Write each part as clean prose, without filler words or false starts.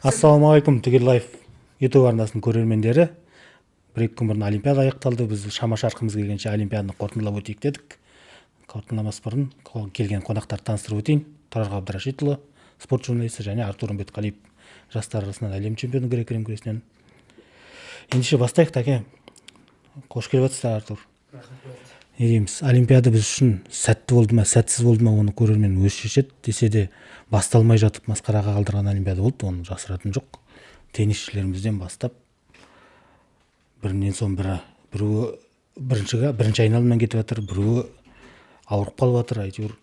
Ассалаумағалейкум, Түгел Лайф Ютуб арнасының көрермендері! 1-2 күн бұрын Олимпиада аяқталды. Біз шама шарқымыз келгенше Олимпиаданы қорытындылап өтейік дедік. Қорытындыламас бұрын келген қонақтарды таныстырып өтейін. Тұрар Ғабдрашитұлы, спорт журналисті, және Артур Үмбетқалиев, жастар арасынан әлем чемпионы грек рим күресінен. Ендеше, бастайық. Тәке, қош келіп жатсыздар. Артур, не дейміз, Олимпиада біз үшін сәтті болды ма, сәтсіз болды ма, оны көрермен өзі шешеді. Десе де, басталмай жатып масқараға қалдырған Олимпиада болды, оны жасыратын жоқ. Теннисшілерімізден бастап бірінен соң бірі, біреуі бірінші айналымнан кетіп жатыр, біреуі ауырып қалып жатыр. Әйтеуір,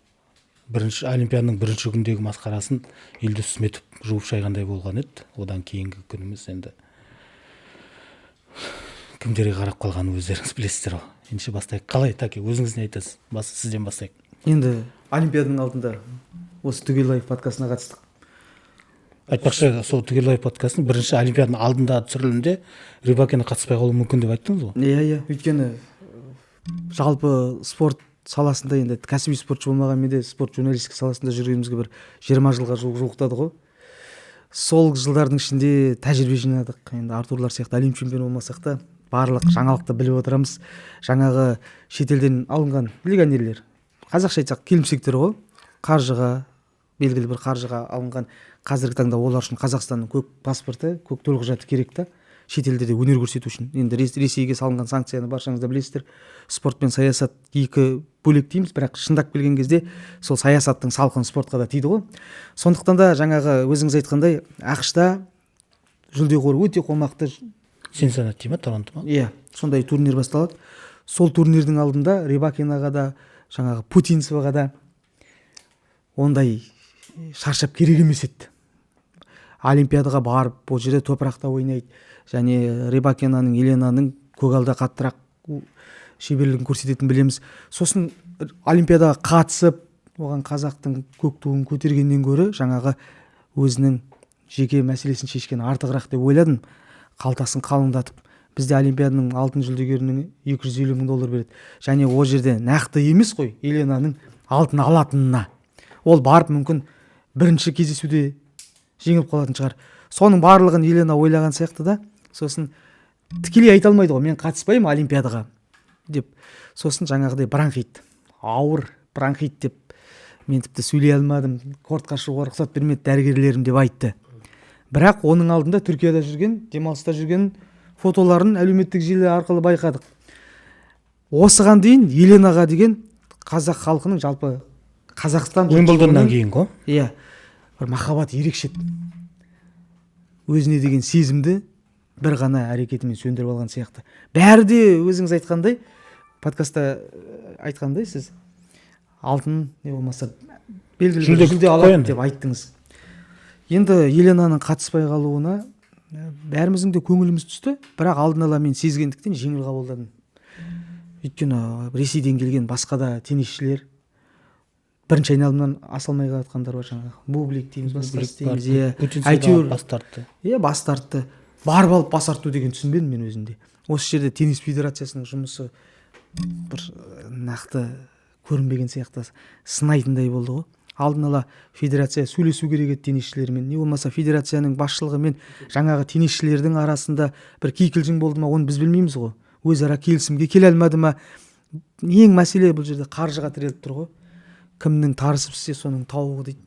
бірінші Олимпиаданың бірінші күндегі масқарасын Елдос Сметов жуып шайғандай болған еді. Одан кейінгі күніміз енді кімдерге қарап қалғанын өздеріңіз білесіздер ғой. Ендеше, бастайық. Қалай, Тәке, өзіңіз не айтасыз? Сізден бастайық. Енді Олимпиаданың алдында осы Түгел Лайф подкастына қатыстық. Айтпақшы, сол Түгел Лайф подкастының бірінші Олимпиаданың алдында түсірілімде Рыбакина қатыспай қалуы мүмкін деп айттыңыз ғой. Иә, өйткені жалпы спорт саласында, енді кәсіби спортшы болмағанмен де, спорт журналистика саласында жүргенімізге бір 20 жылға жуық жуықтады ғой. Сол жылдардың ішінде тәжірибе жинадық. Енді Артурлар сияқты әлем чемпионы болмасақ та, барлық жаңалықты біліп отырамыз. Жаңағы шетелден алынған легионерлер, қазақша айтсақ, келімсектер ғой, қаржыға, белгілі бір қаржыға алынған. Қазіргі таңда олар үшін Қазақстанның көк паспорты, көк төлқұжаты керек та шетелде де өнер көрсету үшін. Енді Ресейге салынған санкцияны баршаңыз да білесіздер. Спорт пен саясат екі бөлек дейміз, бірақ шындап келген кезде сол саясаттың салқыны спортқа да тиді ғой. Сондықтан да жаңағы өзіңіз айтқандай, АҚШ-та жүлде қоры өте қомақты. Синсиннати ма, Торонто ма? Иә, сондай турнир басталады. Сол турнирдің алдында Рыбакинаға да, жаңағы Путинцеваға да ондай шаршап керек емес еді. Олимпиадаға барып, ол жерде топырақта ойнайды және Рыбакинаның, Еленаның көгалда қаттырақ шеберлігін көрсететінін білеміз. Сосын Олимпиадаға қатысып, оған қазақтың көк туын көтергеннен гөрі, жаңағы өзінің жеке мәселесін шешкен артығырақ деп ойладым, қалтасын қалыңдатып. Бізде Олимпиаданың алтын жүлдегеріне 250 мың доллар береді және ол жерде нақты емес қой Еленаның алтын алатынына. Ол барып, мүмкін, бірінші кездесуде жеңіліп қалатын шығар. Соның барлығын Елена ойлаған сияқты да. Сосын тікелей айта алмайды ғой, мен қатыспаймын Олимпиадаға деп. Сосын жаңағыдай бронхит, ауыр бронхит деп, мен тіпті сөйлей алмадым, кортқа шығуға рұқсат бермеді дәрігерлерім деп айтты. Бірақ оның алдында Түркияда жүрген, демалыста жүрген фотоларын әлеуметтік желі арқылы байқадық. Осыған дейін Еленаға деген қазақ халқының, жалпы Қазақстан Уимблдоннан жұртшылығының- кейін ғой. Иә, бір махаббат ерекше еді. Өзіне деген сезімді бір ғана әрекетімен сөндіріп алған сияқты. Бәрі де өзіңіз айтқандай, подкастта айтқандай, сіз алтын не болмаса белгілі бір жүлде жүлде күттік қой алады енді. деп айттыңыз. Енді Еленаның қатыспай қалуына бәріміздің де көңіліміз түсті, бірақ алдын ала мен сезгендіктен жеңіл қабылдадым. Өйткені Ресейден келген басқа да теннисшілер бірінші айналымнан аса алмай қалатқандар бар, жаңағы Бублик дейміз, басқасы дейміз, иә. Путинцева Әйтеуір бас тартты. Иә, бас тартты. Барып алып бас тарту деген түсінбедім мен өзімде. Осы жерде теннис федерациясының жұмысы бір нақты көрінбеген сияқты, сынайтындай болды ғой. Алдын ала федерация сөйлесу керек еді теннисшілермен, не болмаса федерацияның басшылығымен жаңағы теннисшілердің арасында бір кикілжің болды ма, оны біз білмейміз ғой. Өзара келісімге келе алмады ма? Ең мәселе бұл жерде қаржыға тіреліп тұр ғой. Кімнің тарысы піссе, соның тауығы дейді.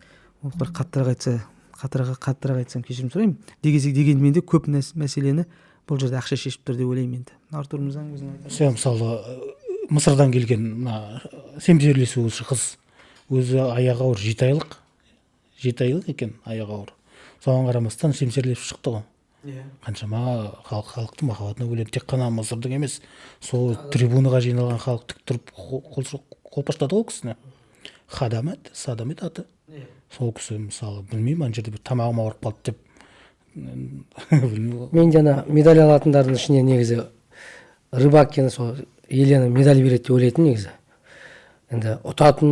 Ол бір қаттырақ айтса, қаттырақ айтсам, кешірім сұраймын. Дегенмен де көп мәселені бұл жерде ақша шешіп тұр деп ойлаймын. Енді Артур мырзаның өзінің айтары. Сен, мысалы, Мысырдан келген мына семсерлесуші қыз, өзі аяғы ауыр, 7 айлық, 7 айлық екен, аяғы ауыр, соған қарамастан семсерлесіп шықты ғой. Қаншама халықтың махаббатына бөленді. Тек қана Мысырдың емес, сол трибунаға жиналған халық тік тұрып қолпаштады ғой ол кісіні. Хада ма еді, Сада ма еді аты? Сол кісі, мысалы, білмеймін, ана жерде бір тамағым ауырып қалды деп, білмеймін ғой. Мен жаңа медаль алатындардың ішінде негізі Рыбакина, сол Елена медаль береді деп ойлайтынмын негізі. Енді ұтатын,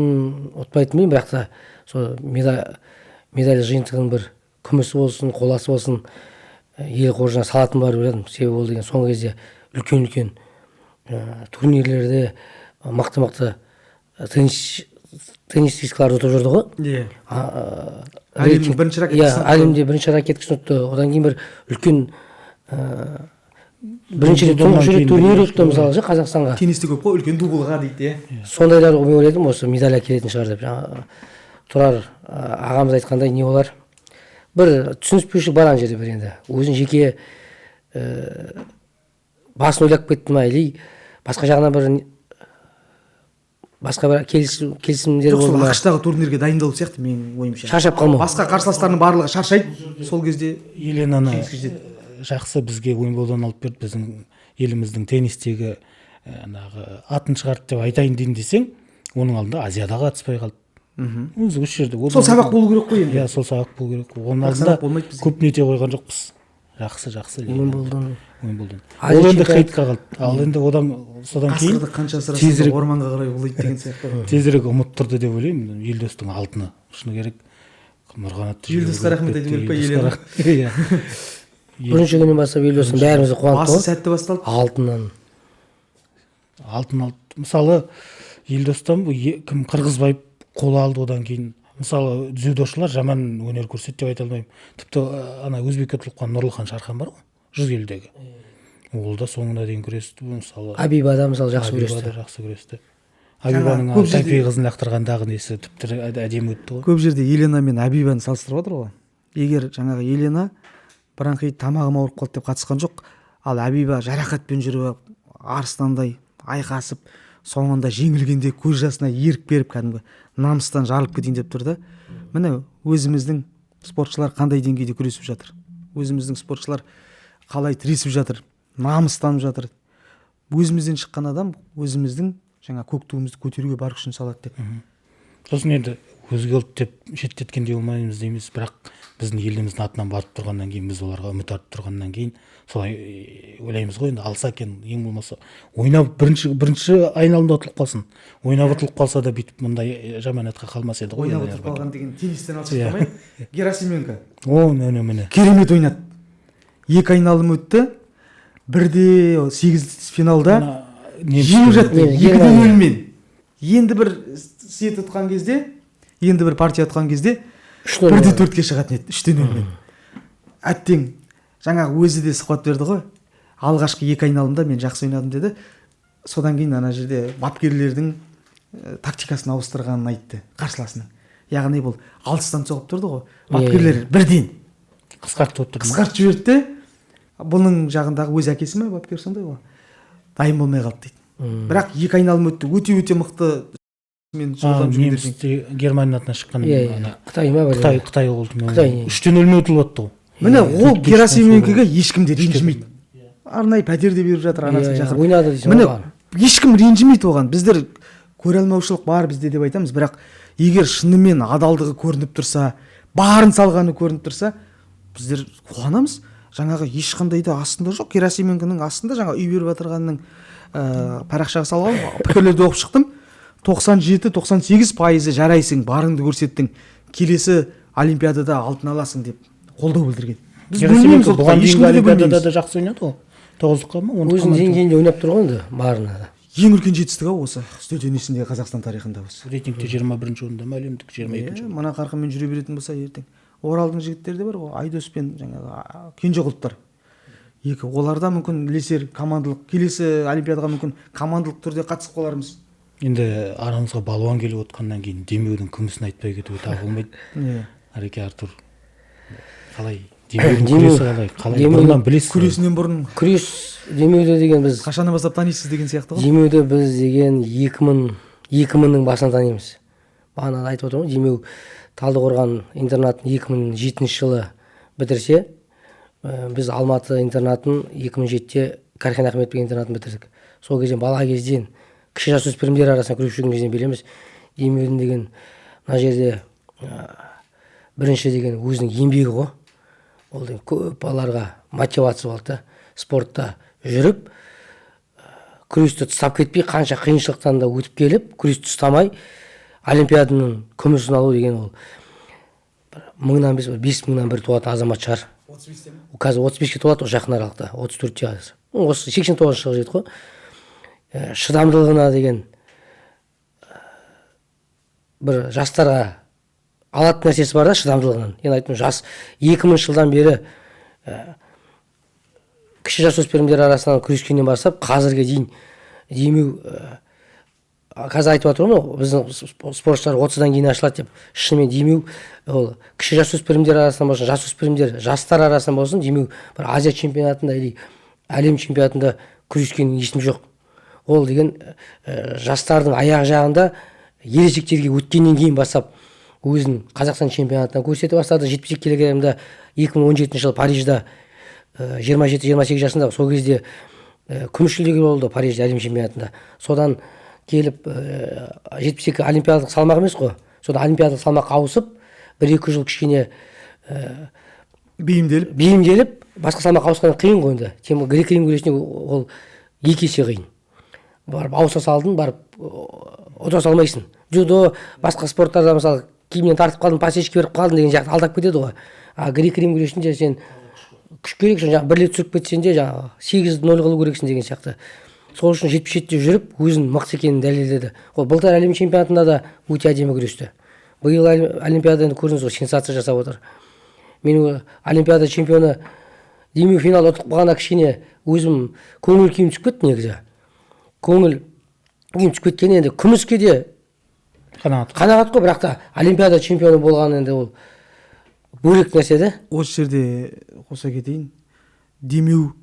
ұтпайтын білмеймін, бірақ та сол медаль жиынтығының бір күмісі болсын, қоласы болсын, ел қоржынына салатын бар деп ойладым. Себебі ол деген соңғы кезде үлкен үлкен турнирлерде мықты мықты теннис теннисисткаларды ұтып жүрді ғой. Иә. Әлемнің бірінші ракеткасын. Иә, әлемде бірінші ракеткасын ұтты. Одан кейін бір үлкен бірінші рет тұңғыш рет турнир өтті мысалы ше Қазақстанға. Теннисте көп қой, үлкен дубылға дейді, иә. Сондайлар мен ойладым, осы медаль әкелетін шығар деп. Жаңа Тұрар ағамыз айтқандай не болар? Бір түсініспеушілік бар ана жерде бір енді. Өзін жеке басын ойлап кетті ма, или басқа жағынан бір басқа бір келісімдер болды ма? Сол АҚШ-тағы турнирге дайындалу сияқты менің ойымша. Шаршап қалмау. Басқа қарсыластарының барлығы шаршайды, сол кезде Еленаны жақсы бізге Уимблдон алып берді, біздің еліміздің теннистегі анағы атын шығарды деп айтайын дейін десең, оның алдында Азиядаға қатыспай қалды. Өзі осы жерде. Сол сабақ болу керек қой енді. Иә, сол сабақ болу керек. Оның алдында көп нете қойған жоқпыз. Жақсы, жақсы. Уимблдон. Уимблдон. Ол енді хейтқа қалды. Ал енді одан содан кейін қасқырды қанша асырасың, орманға қарай ұлиды деген сияқты. Тезірек ұмыттырды деп ойлаймын. Елдостың алтыны. Шыны керек. Нұрғанатты. Елдосқа рахмет айту керек па, Елена? Иә. Бірінші күннен бастап Елдостың бәрімізді қуантты. Басы сәтті басталды. Алтыннан. Алтын алды. Мысалы, Елдостан кім Қырғызбаев қол алды одан кейін. Мысалы, дзюдошылар жаман өнер көрсетті деп айта алмаймын. Тіпті ана өзбекке ұтылып қалған Нұрлыхан Шархан бар ғой, 100 келідегі. Ол да соңына дейін күресті. Мысалы, Абиба да мысалы жақсы күресті. Абиба да жақсы күресті. Абибаның Тайпей қызын лақтырғандағы несі тіпті әдемі өтті ғой. Көп жерде Елена мен Абибаны салыстырып отыр ғой. Егер жаңағы Елена бронхит, тамағым ауырып қалды деп қатысқан жоқ, ал Абиба жарақатпен жүріп арыстандай айқасып, соңында жеңілгенде көз жасына ерік беріп кәдімгі намыстан жарылып кетейін деп тұр да. Міне өзіміздің спортшылар қандай деңгейде күресіп жатыр, өзіміздің спортшылар қалай тіресіп жатыр, намыстанып жатыр. Өзімізден шыққан адам өзіміздің жаңа көк туымызды көтеруге бар күшін салады деп. Сосын енді өзге ұлт деп шеттеткендей болмаймыз дейміз, бірақ біздің еліміздің атынан барып тұрғаннан кейін, біз оларға үміт артып тұрғаннан кейін солай ойлаймыз ғой енді, алса екен, ең болмаса ойнап бірінші айналымда ұтылып қалсын, ойнап ұтылып қалса да бүйтіп мұндай жаманатқа қалмас еді ғой. Ойнап ұтылып қалған деген теннистен алып шықпай Герасименко. О, міне міне. Керемет ойнады. Екі айналым өтті. Бірде 8 финалда жеңіп жатты 2-0-мен. Енді бір сет ұтқан кезде, енді бір партия ұтқан кезде 1-4-ке шығатын еді, 3-0-мен. Әттең, жаңағы өзі де сұхбат берді ғой. Алғашқы екі айналымда мен жақсы ойнадым деді. Содан кейін ана жерде бапкерлердің тактикасын ауыстырғанын айтты қарсыласының. Яғни бұл алыстан соғып тұрды ғой. Бапкерлер бірден қысқартып қысқартып жіберді де, бұның жағындағы өз әкесі ме бапкер сондай ғой. Дайын болмай қалды дейді. Бірақ екі айналым өтті, өте-өте мықты. Мен жолдам жүргендер Германияның атынан шыққан Қытай ма? Қытай болды. 3-0-мен ұтылып атты ғой. Міне ол Герасименкоға ешкім де ренжімейді. Арнайы пәтер де беріп жатыр, анасын шақырып. Ойнады дейсің. Міне ешкім ренжімейді оған. Біздер көре алмаушылық бар бізде деп айтамыз, бірақ егер шынымен адалдығы көрініп тұрса, барын салғаны көрініп тұрса, біздер қуанамыз. Жаңағы ешқандай да астында жоқ. Герасименконың астында жаңа үй беріп жатырғанның парақшаға салған пікірлерді оқып шықтым. 97-98% жарайсың, барыңды көрсеттің, келесі олимпиадада алтын аласың деп қолдау білдірген. Біз білмейміз, бұған дейінгі олимпиадада да жақсы ойнады ғой. 9-қа ма, 10-қа ма? Өзінің деңгейінде ойнап тұр ғой енді, барына да. Ең үлкен жетістігі осы үстел теннисіндегі Қазақстан тарихында осы. Рейтингте 21-ші орында ма, әлемдік 22-ші. Мына қарқынмен жүре беретін болса ертең. Оралдың жігіттері де бар ғой, Айдос пен жаңағы Кенжеғұловтар. Екі, оларда мүмкін ілесер командалық, келесі олимпиадаға мүмкін командалық түрде қатысып қалармыз. Енді арамызға балуан келіп отқаннан кейін демеудің күмісін айтпай кетуге тағы болмайды. Ареке, Артур, қалай демеудің күресі қалай? Қалай бұрыннан білесіз? Күресінен бұрын. Күрес демеуді деген біз қашаннан бастап танисыз деген сияқты ғой. Демеуді біз деген 2000-ның басынан танимыз. Бағана айтып отырмын ғой, демеу Талдықорған интернатын 2007 жылы бітірсе, біз Алматы интернатын 2007-те Кархен Ахметбек интернатын бітірдік. Сол кезден бала кезден кіші жасөспірімдер арасында күресіп жүрген кезден білеміз. Демеудің деген мына жерде бірінші деген өзінің еңбегі ғой. Ол деген көп балаларға мотивация болды да. Спортта жүріп, күресті тастап кетпей, қанша қиыншылықтан да өтіп келіп, күресті тастамай олимпиаданың күмісін алу деген ол 1000-нан 5, 5000-нан бір туатын азамат шығар. 35-те ме? Қазір 35-ке толады ғой жақын аралықта, 34-те қазір. Осы 89 жылғы жігіт қой. Шыдамдылығына деген бір жастарға алатын нәрсесі бар да, шыдамдылығынан. Енді айттым, жас 2000 жылдан бері кіші жасөспірімдер арасынан күрескеннен бастап қазірге дейін Демеу, қазір айтып жатыр ғой, біздің спортшылар 30-дан кейін ашылады деп. Шынымен Демеу ол кіші жасөспірімдер арасынан болсын, жасөспірімдер, жастар арасынан болсын, Демеу бір Азия чемпионатында или әлем чемпионатында күрескенін есім жоқ. Ол деген жастардың аяқ жағында ересектерге өткеннен кейін бастап өзін Қазақстан чемпионатынан көрсете бастады. 72 килограммда 2017 жылы Парижда 27-28 жасында, сол кезде күміс жүлдегер болды Парижде әлем чемпионатында. Содан келіп 72 олимпиадалық салмақ емес қой, содан олимпиадалық салмаққа ауысып 1-2 жыл кішкене бейімделіп басқа салмаққа ауысқан қиын ғой енді. Тем грек рим күресіне ол 2 есе қиын. Барып ауыса салдың, барып ұта салмайсың. Дзюдо, басқа спорттарда мысалы киімнен тартып қалдың, подсечка беріп қалдың деген сияқты алдап кетеді ғой. А грек рим күресінде сен күш керек, жаңағы бір рет түсіріп кетсең де жаңағы 8-0 қылу керексің деген сияқты. Сол үшін 77-те жүріп өзін мықты екенін дәлелдеді. Ол былтыр әлем чемпионатында да өте әдемі күресті. Биыл олимпиада енді көрдіңіз ғой, сенсация жасап отыр. Мен олимпиада чемпионы Демеу финал ұтып қалғанда кішкене өзім көңіл күйім түсіп кетті негізі. Көңіл күйім түсіп кеткен, енді күміске де қанағат қой, бірақ та олимпиада чемпионы болған енді ол бөлек нәрсе де. Осы жерде қоса кетейін, Демеу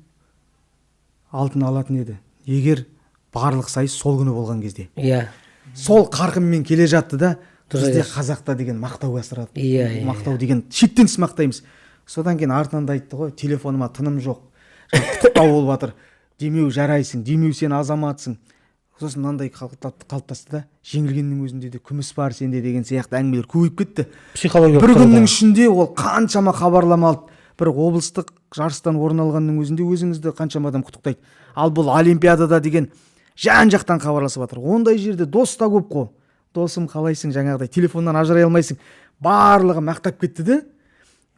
алтын алатын еді егер барлық сайыс сол күні болған кезде. Иә. Сол қарқынмен келе жатты да, бізде қазақта деген мақтау асырады. Иә. Мақтау деген шектен тыс мақтаймыз. Содан кейін артынан да айтты ғой, телефоныма тыным жоқ, құттықтау болып жатыр. Демеу жарайсың, Демеу сен азаматсың. Сосын мынандай қалыптасты да, жеңілгеннің өзінде де күміс бар сенде деген сияқты әңгімелер көбейіп кетті. Психологиялық бір күннің ішінде ол қаншама хабарлама алды. Бір облыстық жарыстан орын алғанның өзінде өзіңізді қаншама адам құттықтайды. Ал бұл олимпиадада деген жан-жақтан хабарласып жатыр. Ондай жерде дос та көп қой. Досым қалайсың, жаңағыдай телефоннан ажырай алмайсың. Барлығы мақтап кетті де,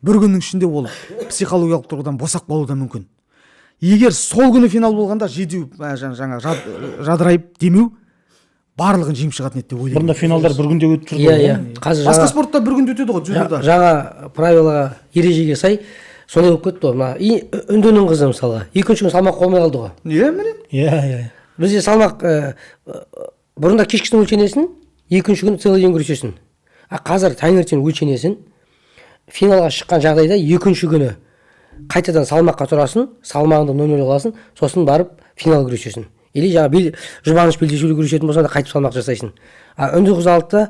бір күннің ішінде ол психологиялық тұрғыдан босап қалуы да мүмкін. Егер сол күні финал болғанда жедеу жаңа жадырайып Демеу барлығын жеңіп шығатын еді деп ойлаймын. Бұрында финалдар бір күнде өтіп жүрді. Иә, иә. Қазір басқа спортта бір күнде өтеді ғой, дзюдода. Жаңа правилаға, ережеге сай солай болып кетті ғой. Мына үндінің қызы мысалға екінші күн салмақ қоймай қалды ғой. Иә, міне. Иә, иә. Бізде салмақ бұрында кешкісін өлшенесің, екінші күні целый день күресесің. А қазір таңертең өлшенесің, финалға шыққан жағдайда екінші күні қайтадан салмаққа тұрасың, салмағыңды 0-0 қыласың, сосын барып финал күресесің. Или жаңа жұбаныш белдесулі күресетін болсаң да қайтып салмақ жасайсың. А үнді қызы алды да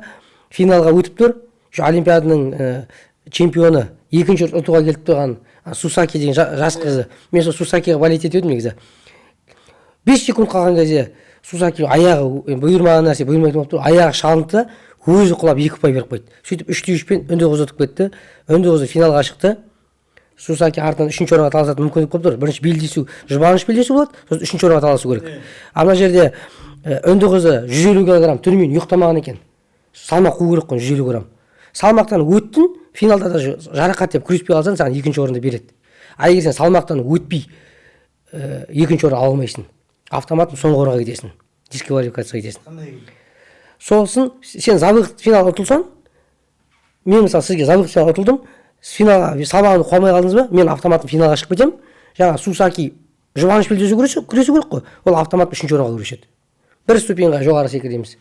финалға өтіп тұр, олимпиаданың чемпионы екінші ұтуға келіп тұрған Сусаки деген жас қызы. Мен сол Сусакиға болеть етіп едім негізі. 5 секунд қалған кезде Сусаки аяғы бұйырмаған нәрсе бұйырмайтын болып тұр, аяғы шалынды да өзі құлап 2 ұпай беріп қойды. Сөйтіп 3-3-пен үнді қызы ұтып кетті. Үнді қызы финалға шықты. Сусаки артынан 3-ші орынға таласатын мүмкіндік болып тұр. Бірінші белдесу, жұбаныш белдесу болады, сосын 3-ші орынға таласу керек. А мына жерде үнді қызы 150 килограмм түнімен ұйықтамаған екен. Салмақ қуу керек қой, 150 грамм. Салмақтан өттің, финалда да жарақат деп күреспей қалсаң, саған екінші орынды береді. А егер сен салмақтан өтпей екінші орын ала алмайсың, автомат соңғы орынға кетесің, дисквалификацияға кетесің. Сосын сен за выход финал ұтылсаң, мен мысалы сізге за выход финал ұтылдым, финалға салмағымды қуа алмай қалдыңыз ба, мен автоматом финалға шығып кетемін. Жаңа Сусаки жұбаныш белдесу күресу керек қой, ол автомат 3-ші орынға күреседі. Бір ступеньға жоғары секіреміз.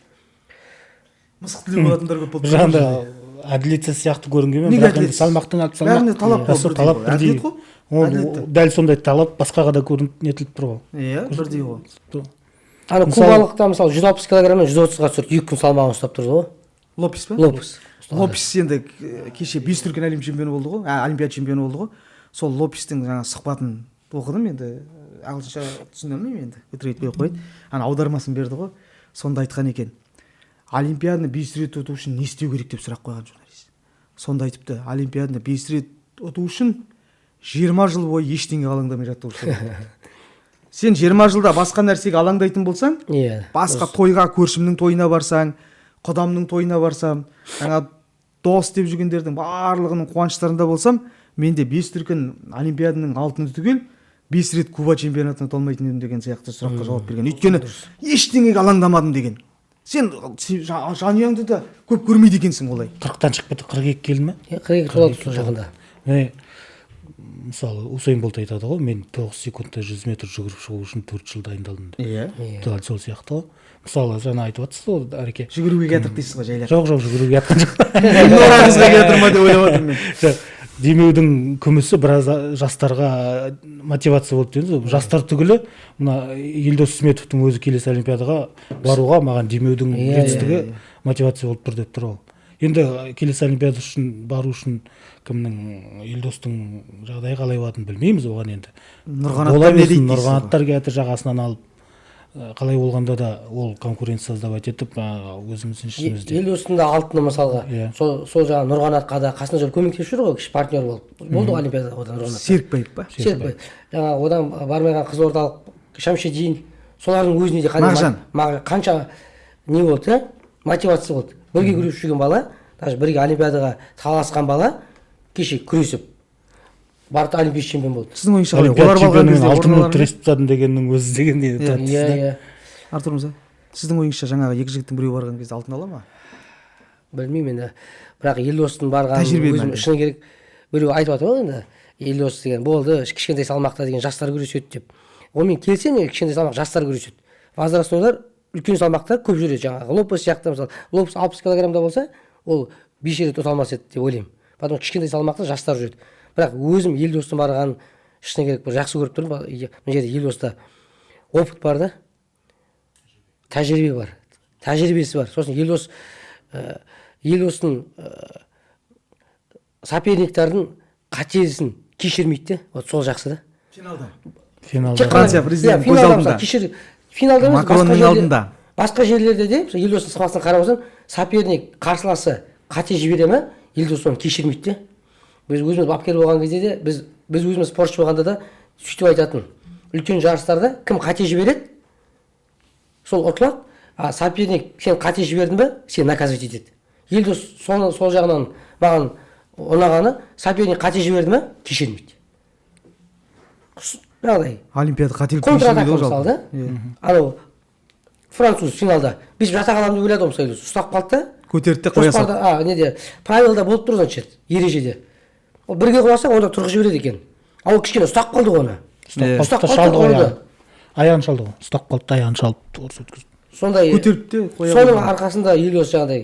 Мысық тілі болатындар көп болды. Жаңағыдай әділетсіз сияқты көрінгенмен, бірақ енді салмақтың алып салмақ, талап талап бірдей қой. Ол дәл сондай талап басқаға да көрініп нетіліп тұр ғой. Иә, бірдей ғой. Ана кубалықта мысалы 160 килограммнан 130-ға түсірді, 2 күн салмағын ұстап тұрды ғой. Лопес па? Лопес. Лопес енді кеше 5 дүркін әлем чемпионы болды ғой, олимпиада чемпионы болды ғой. Сол Лопестің жаңа сұхбатын оқыдым енді, ағылшынша түсіне алмаймын енді, өтірік айтпай ақ қояйын. Ана аудармасын берді ғой. Сонда айтқан екен, олимпиаданы 5 рет ұту үшін не істеу керек деп сұрақ қойған журналист. Сонда айтыпты, олимпиаданы 5 рет ұту үшін 20 жыл бойы ештеңеге алаңдамай жату керек. Сен 20 жылда басқа нәрсеге алаңдайтын болсаң, басқа тойға, көршімнің тойына барсаң, құдамның тойына барсам, жаңа дос деп жүргендердің барлығының қуаныштарында болсам, мен де 5 дүркін олимпиаданың алтыны түгел 5 рет Куба чемпионатына ұта алмайтын едім деген сияқты сұраққа жауап берген. Өйткені ештеңеге алаңдамадым деген. Сен жанұяңды да көп көрмейді екенсің олай. 40-тан шығып кетті, 42 келді ме? 42 толады сол жақында. Міне, мысалы, Усейн Болт айтады ғой, мен 9 секундта 100 метр жүгіріп шығу үшін 4 жыл дайындалдым деп. Иә. Дәл сол сияқты ғой. Мысалы, жаңа айтып жатсыз ғой, Әреке. Жүгіруге келатыр дейсіз ғой жайлап. Жоқ, жоқ, жүгіруге жатқан жоқ. Нұраңызға келатыр ма деп ойлап отырмын мен. Жоқ, демеудің күмісі біраз жастарға мотивация болды дейміз ғой. Жастар түгілі, мына Елдос Сметовтың өзі келесі олимпиадаға баруға маған демеудің жетістігі мотивация болып тұр деп тұр ол. Енді келесі олимпиада үшін бару үшін кімнің, Елдостың жағдайы қалай болатынын білмейміз оған енді. Нұрғанаттар не дейді? Нұрғанаттар келатыр жағасынан алып. Қалай болғанда да ол конкуренция создавать етіп өзіміздің ішімізде. Елдостың да алтыны мысалға. Сол жаңағы Нұрғанатқа да қасында жүріп көмектесіп жүр ғой, кіші партнер болып. Болды ғой олимпиадада одан Нұрғанат. Серікбаев па? Серікбаев. Жаңа одан бармаған Қызылордалық Шамшидин, солардың өзіне де қанша не болды, мотивация болды. Бірге күресіп жүрген бала, даже бірге олимпиадаға таласқан бала кеше күресіп барды, олимпиада чемпион болды. Сіздің ойыңызша қалай? Олар барған кезде алтын күресіп тастадым дегеннің өзі деген не тұрады? Иә. Артур мырза, сіздің ойыңызша жаңағы екі жігіттің біреуі барған кезде алтын ала ма? Білмеймін енді. Бірақ Елдостың барғанын өзім шыны керек біреу айтып жатыр ғой енді. Елдос деген болды, кішкентай салмақта деген жастар күреседі деп. Онымен келісемін, кішкентай салмақ жастар күреседі. Возрастнойлар үлкен салмақта көп жүреді жаңағы. Лопес сияқты мысалы, Лопес 60 килограммда болса, ол 5 рет ұта алмас еді деп ойлаймын. Потому кішкентай салмақта жастар жүреді. Бірақ өзім Елдостың барғанын шыны керек бір жақсы көріп тұрмын. Мына жерде Елдоста опыт бар да, тәжірибе бар, тәжірибесі бар. Сосын Елдостың соперниктардың қатесін кешірмейді де, вот сол жақсы да. Финалда. Финалда. Франция президенті көз алдында. Финалда емес, Макронның алдында. Басқа жерлерде де, Елдостың сықпасын қарап отырсаң, соперник қарсыласы қате жібере ме, Елдос оны кешірмейді де. Біз өзіміз бапкер болған кезде де, біз өзіміз спортшы болғанда да сөйтіп айтатын. Үлкен жарыстарда кім қате жібереді, сол ұтылады. А соперник сен қате жібердің бе, сен наказывать етеді. Елдос сол жағынан маған ұнағаны, соперник қате жіберді ме, кешірмейді. Жаңағыдай. Олимпиада қателік контратака мысалы да. Анау француз финалда біз жата қаламыз деп ойлады ғой мысалы, ұстап қалды да. Көтерді де қоя салды. Неде правилада болып тұр значит, ережеде. Ол бірге құласа, онда тұрғызып жібереді екен. Ал ол кішкене ұстап қалды ғой оны. Ұстап қалды ғой. Аяғын шалды ғой. Ұстап қалды, аяғын шалып ұрыс өткізді. Сондай көтеріп те қоя. Соның арқасында Елдос жаңағыдай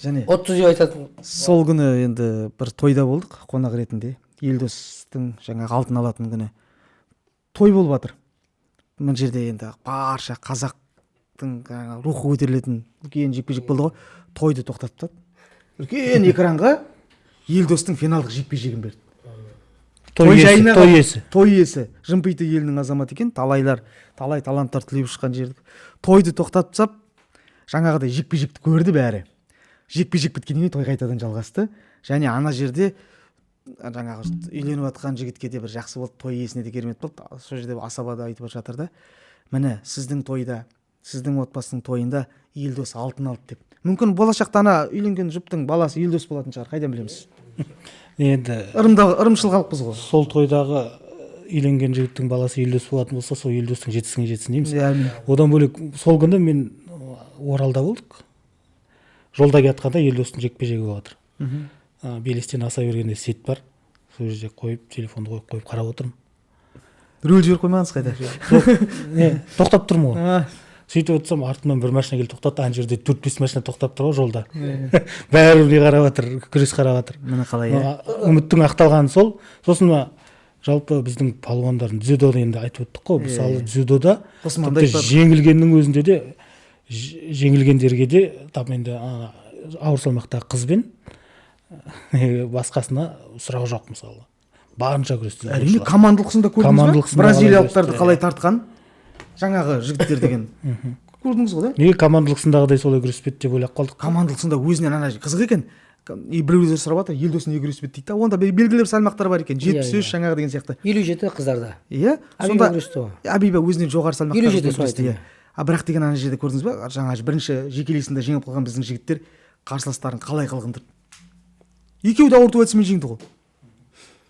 және 30 деп айтатын. Сол күні енді бір тойда болдық қонақ ретінде. Елдостың жаңағы алтын алатын күні. Той болып жатыр. Мына жерде енді барша қазақтың жаңағы рухы көтерілетін үлкен жекпе-жек болды ғой. Тойды тоқтатып тастады. Үлкен экранға Елдостың финалдық жекпе-жегін берді. Той иесі. Той иесі. Жымпиты елінің азаматы екен. Талайлар, талай таланттар түлеп ұшқан жердік. Тойды тоқтатып тастап, жаңағыдай жекпе-жекті көрді бәрі. Жекпе-жек біткеннен кейін той қайтадан жалғасты. Және ана жерде жаңағы үйленіп жатқан жігітке де бір жақсы болды, той иесіне де керемет болды. Сол жерде асаба да айтып жатыр да. Міне, сіздің тойда, сіздің отбасының тойында Елдос алтын алды деп. Мүмкін болашақта ана үйленген жұптың баласы Елдос болатын шығар, қайдан білеміз? Енді ырымшыл халықпыз ғой. Сол тойдағы үйленген жігіттің баласы Елдос болатын болса, сол Елдостың жетісіне жетсін дейміз. Одан бөлек сол күні мен Оралда болдық. Жолда келатқанда Елдостың жекпе-жегі болып жатыр. Белестен аса бергенде сет бар. Сол жерде қойып, телефонды қойып қарап отырмын. Рөл жіберіп қоймаңыз қайда? Не, тоқтап тұрмын ғой. Сөйтіп отырсам, артымнан бір машина келіп тоқтады. Ана жерде 4-5 машина тоқтап тұр ғой жолда. Бәрі бірге қарап жатыр, күрес қарап жатыр. Міне қалай, иә? Үміттің ақталғаны сол. Сосын мына жалпы біздің палуандардың дзюдода енді айтып өттік қой. Мысалы, дзюдода тіпті жеңілгеннің өзінде де, жеңілгендерге де там енді ауыр салмақтағы қызбен басқасына сұрақ жоқ мысалы. Барынша күресті. Әрине, командалық сында көрдіңіз бе? Бразилиялықтарды қалай тартқан? Жаңағы жігіттер деген. Көрдіңіз ғой, да? Неге командалық сындағыдай солай күреспеді деп ойлап қалдық. Командалық сында өзінен ана қызық екен. Біреулер сұрап жатыр, Елдос неге күреспеді дейді. Онда белгілі бір салмақтар бар екен. 73 жаңағы деген сияқты. 57 қыздарда. Иә. Сонда Абиба өзінен жоғары салмақтар күресті. Иә. А бірақ деген ана жерде көрдіңіз бе? Жаңа бірінші жекелесінде жеңіп қалған біздің жігіттер қарсыластарын қалай қылғындырды. Екеуі де ауырту әдісімен жеңді ғой.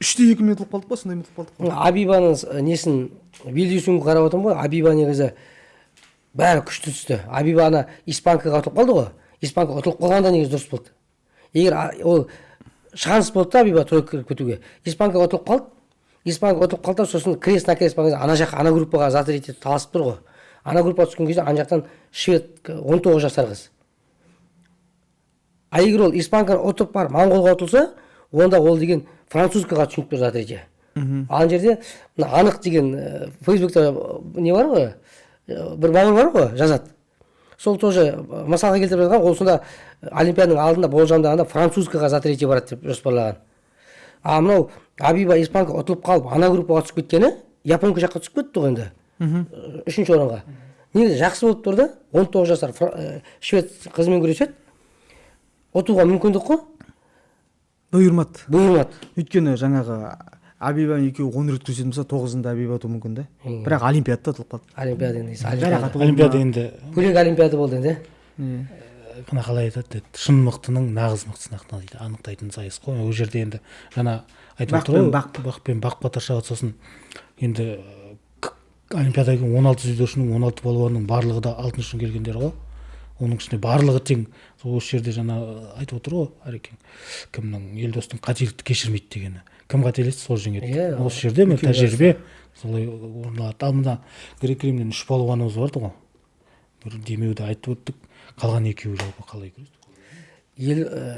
3-2 мен ұтылып қалдық па, сондай ұтылып қалдық қой. Абибаның несін белдесуін қарап отырмын ғой. Абиба негізі Бәрі күшті түсті. Абиба ана испанкаға ұтылып қалды ғой. Испанка ұтылып қалғанда негізі дұрыс болды. Егер ол шанс болды да Абиба тройка кіріп кетуге. Испанкаға ұтылып қалды. Испанка ұтылып қалды, сосын крест на крест барған кезде ана жаққа, ана группаға за третий таласып тұр ғой. Ана группаға түскен кезде ана жақтан швед 19 жасар қыз. А егер ол испанканы ұтып барып моңғолға ұтылса, онда ол деген французкаға түсініп тұр за третий. Ана жерде мына Анық деген фейсбукта не бар ғой, бір бауыр бар ғой, жазады. Сол тоже мысалға келтіріп жазған, ол сонда олимпиаданың алдында болжамдағанда французкаға за третий барады деп жоспарлаған. А мынау Абиба испанка ұтылып қалып ана группаға түсіп кеткені, японка жаққа түсіп кетті ғой енді. Үшінші орынға. Негізі жақсы болып тұр да, 19 жасар швед қызымен күреседі. Ұтуға мүмкіндік қой. Бұйырмады. Бұйырмады. Өйткені жаңағы Абибаның екеуі 10 рет күресетін болса, 9-ында Абиба ұтуы мүмкін да. Бірақ олимпиадада ұтылып қалды. Олимпиада енді. Жарақаты Олимпиада енді. Бөлек олимпиада болды енді. Мына қалай айтады, шын мықтының нағыз мықтысын анықтайтын сайыс қой. Ол жерде енді жаңа айтып отыр ғой, бақ пен бақ батыр шабады. Сосын енді олимпиадаға 16 дзюдошының, 16 балуанның барлығы да алтын үшін келгендер ғой. Оның ішінде барлығы тең. Сол осы жерде жаңа айтып отыр ғой Әрекең, кімнің Елдостың қателікті кешірмейді дегені. Кім қателесті, сол жеңеді. Осы жерде мен тәжірибе солай орын алады. Ал мына грек римнен 3 балуанымыз барды ғой. Бір демеуді айтып өттік. Қалған екеуі жалпы қалай күресті?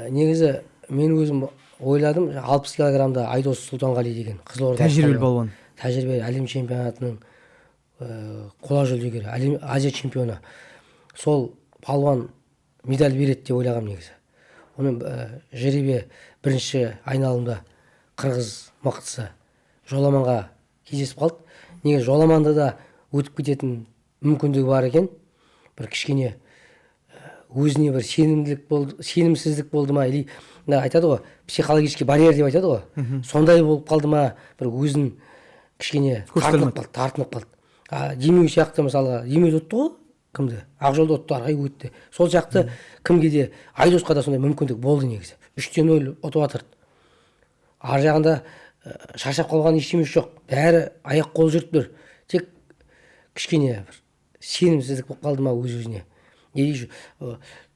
Негізі мен өзім ойладым, 60 килограммда Айдос Сұлтанғали деген Қызылорда тәжірибелі балуан. Тәжірибелі әлем чемпионатының қола жүлдегері, әлем Азия чемпионы. Сол палуан медаль береді деп ойлағам негізі. Онымен жеребе бірінші айналымда қырғыз мықтысы Жоламанға кездесіп қалды. Негізі Жоламанда да өтіп кететін мүмкіндігі бар екен. Бір кішкене өзіне бір сенімділік болды, сенімсіздік болды ма, или айтады ғой, психологический барьер деп айтады ғой. Сондай болып қалды ма, бір өзін кішкене тартынып қалды. Демеу сияқты мысалға, Демеуді ұтты ғой, кімді? Ақжолды ұтты, ары қарай өтті. Сол сияқты кімге де, Айдосқа да сондай мүмкіндік болды негізі. 3-0 ұтып жатырды. Ар жағында шаршап қалған ештемесі жоқ. Бәрі аяқ қол жүріп тұр. Тек кішкене бір сенімсіздік болып қалды ма өз-өзіне.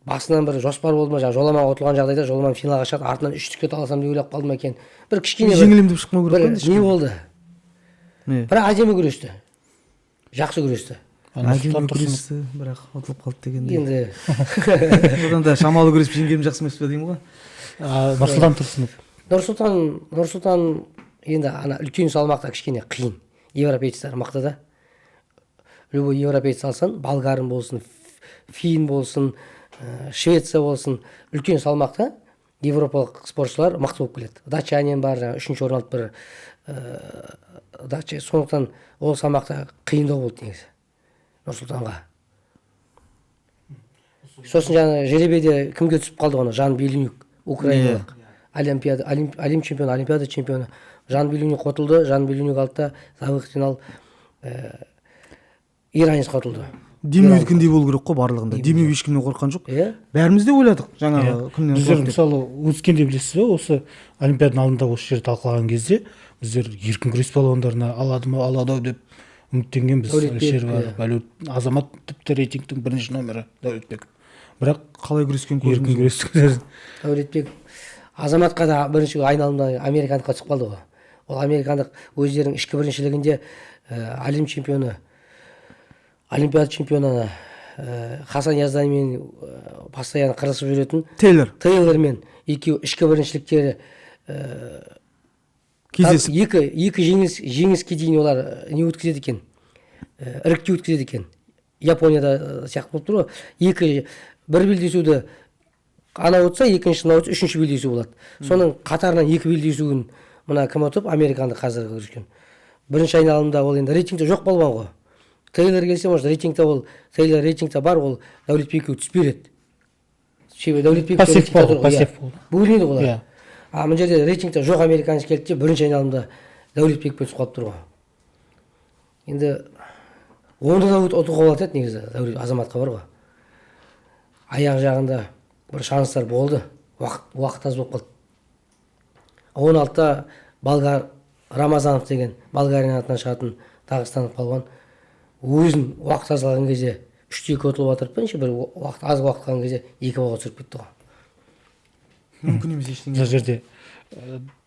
Басынан бір жоспар болды ма, жаңа Жоламанға ұтылған жағдайда Жоламан финалға шығады, артынан үштікке таласам деп ойлап қалды ма екен. Бір кішкене жеңілемін деп шықпау керек қой. Не болды? Бірақ әдемі күресті. Жақсы күресті. Әдемі күресті, бірақ ұтылып қалды дегенде. Енді одан да шамалы күресіп жеңгенім жақсы емес пе деймін ғой. Нұрсұлтан Тұрсынов. Нұрсұлтан енді ана үлкен салмақта кішкене қиын. Европейцтер мықты да. Любой европейц алсаң, болгарын болсын, фин болсын, Швеция болсын, үлкен салмақта европалық спортшылар мықты болып келеді. Датчанин бар, жаңа үшінші орын алып бір датча, сондықтан ол салмақта қиындау болды негізі Нұрсұлтанға. Сосын жаңа жеребеде кімге түсіп қалды оны? Жан Беленюк, украиналық олимпиада, әлем чемпионы, олимпиада чемпионы. Жан Беленюк ұтылды, Жан Беленюк алды да за выход финал иранецке ұтылды. Демеудікіндей болу керек қой барлығында. Демеу ешкімнен қорыққан жоқ. Бәріміз де ойладық жаңағы кімнен қорқып деп. Біздер мысалы өткенде білесіз бе, осы олимпиаданың алдында осы жерде талқылаған кезде біздер еркін күрес балуандарына алады ма, алады ау деп үміттенгенбіз. Әлішер бар, Азамат тіпті рейтингтің бірінші номері Дәулетбек. Бірақ қалай күрескен көрдіңіз? Еркін күрестіктер. Дәулетбек Азаматқа да бірінші айналымда американдыққа түсіп қалды ғой. Ол американдық өздерінің ішкі біріншілігінде әлем чемпионы, олимпиада чемпионы Хасан Язданмен постоянно қырылысып жүретін Тейлормен екеуі ішкі біріншіліктері кездесіп екі жеңіске дейін олар не өткізеді екен, іріктеу өткізеді екен. Японияда сияқты болып тұр ғой. Екі бір белдесуді ана ұтса, екінші мына ұтса, үшінші белдесу болады. Соның қатарынан екі белдесуін мына кім ұтып, американдық қазіргі күрескен. Бірінші айналымда ол енді рейтингте жоқ балуан ғой. Тейлор келсе, может, рейтингте ол, Тейлор рейтингте бар, ол Дәулетбекке түспей береді. Себебі Дәулетбек пассив болды, пассив болды. Бөлінеді олар. А мына жерде рейтингте жоқ американец келді де бірінші айналымда Дәулетбекпен түсіп қалып тұр ғой. Енді онда да ұтуға болады еді негізі, Дәулет Азаматқа бар ғой. Аяқ жағында бір шанстар болды, уақыт аз болып қалды. 16-та Болгар Рамазанов деген Болгарияның атынан шығатын дағыстандық палуан өзін уақыт аз қалған кезде 3-2 ұтылып жатырып па, бір уақыт аз уақыт қалған кезде 2 балға түсіріп кетті ғой. Мүмкін емес ештеңе. Бұл жерде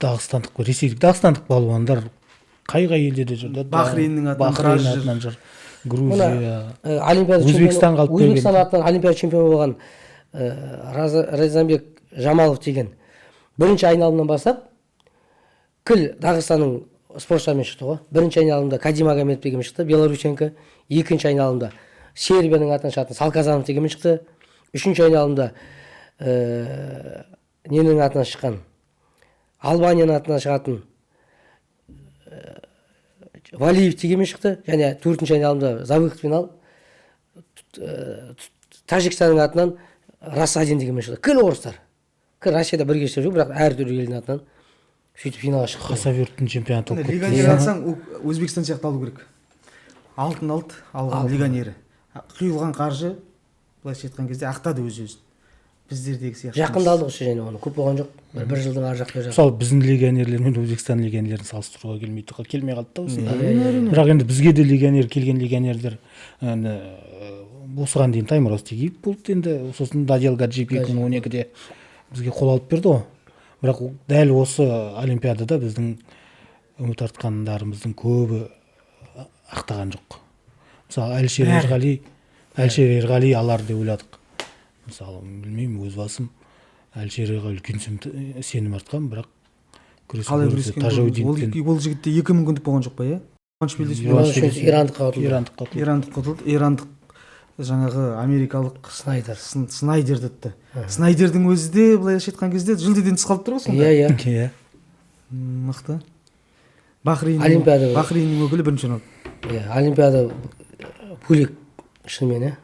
дағыстандық, ресейлік дағыстандық балуандар қай-қай елде де жүр. Бахрейннің атынан жүр. Грузия, Олимпиада Өзбекстан қалып келген. Өзбекстан атынан Олимпиада чемпионы болған Разамбек Жамалов деген бірінші айналымнан бастап кіл Дағыстанның спортшыларымен шықты ғой. Бірінші айналымда Кадимагомедов деген шықты, Белорусенко. Екінші айналымда Сербияның атынан шығатын Салказанов дегенмен шықты. Үшінші айналымда ненің атынан шыққан, Албанияның атынан шығатын Валиев дегенмен шықты. Және төртінші айналымда за выход финал Тәжікстанның атынан Рассадин дегенмен шықты. Кіл орыстар. Кіл Россияда бірге істеп жүр, бірақ әртүрлі елдің атынан сөйтіп финалға шықты. Хасавюрттың чемпионаты болып кетті. Легионер алсаң, Өзбекстан сияқты алу керек. Алтын алды, алған легионері. Құйылған қаржы, былайша айтқан кезде, ақтады өз-өзін. Біздердегі сияқты. Жақында алдық осы және оны, көп болған жоқ. Бір жылдың ар жақ бер жағы. Мысалы, біздің легионерлер мен Өзбекстан легионерлерін салыстыруға келмей қалды да осында. Бірақ енді бізге де легионер келген легионерлер енді осыған дейін Таймураз Тегиев болды енді, сосын Дадиал Гаджиев 2012-де бізге қол алып берді ғой. Бірақ дәл осы Олимпиадада біздің үміт артқандарымыздың көбі ақтаған жоқ. Мысалы, Әлішер Ерғали алар деп ойладық. Мысалы, білмеймін, өз басым Әлішер Ерғали үлкен сенім артқан, бірақ күресін Тажаудиновтен. Ол жігітте екі мүмкіндік болған жоқ па, иә? Ирандыққа ұтылды. Ирандыққа ұтылды. Ирандық жаңағы америкалық Снайдер. Снайдерді ұтты. Снайдердің өзі де былайша айтқан кезде жүлдеден тыс қалып тұр ғой сонда. Иә, иә. Мықты. Бахрейннің өкілі бірінші орын алды. Иә, Олимпиада бөлек шынымен, иә.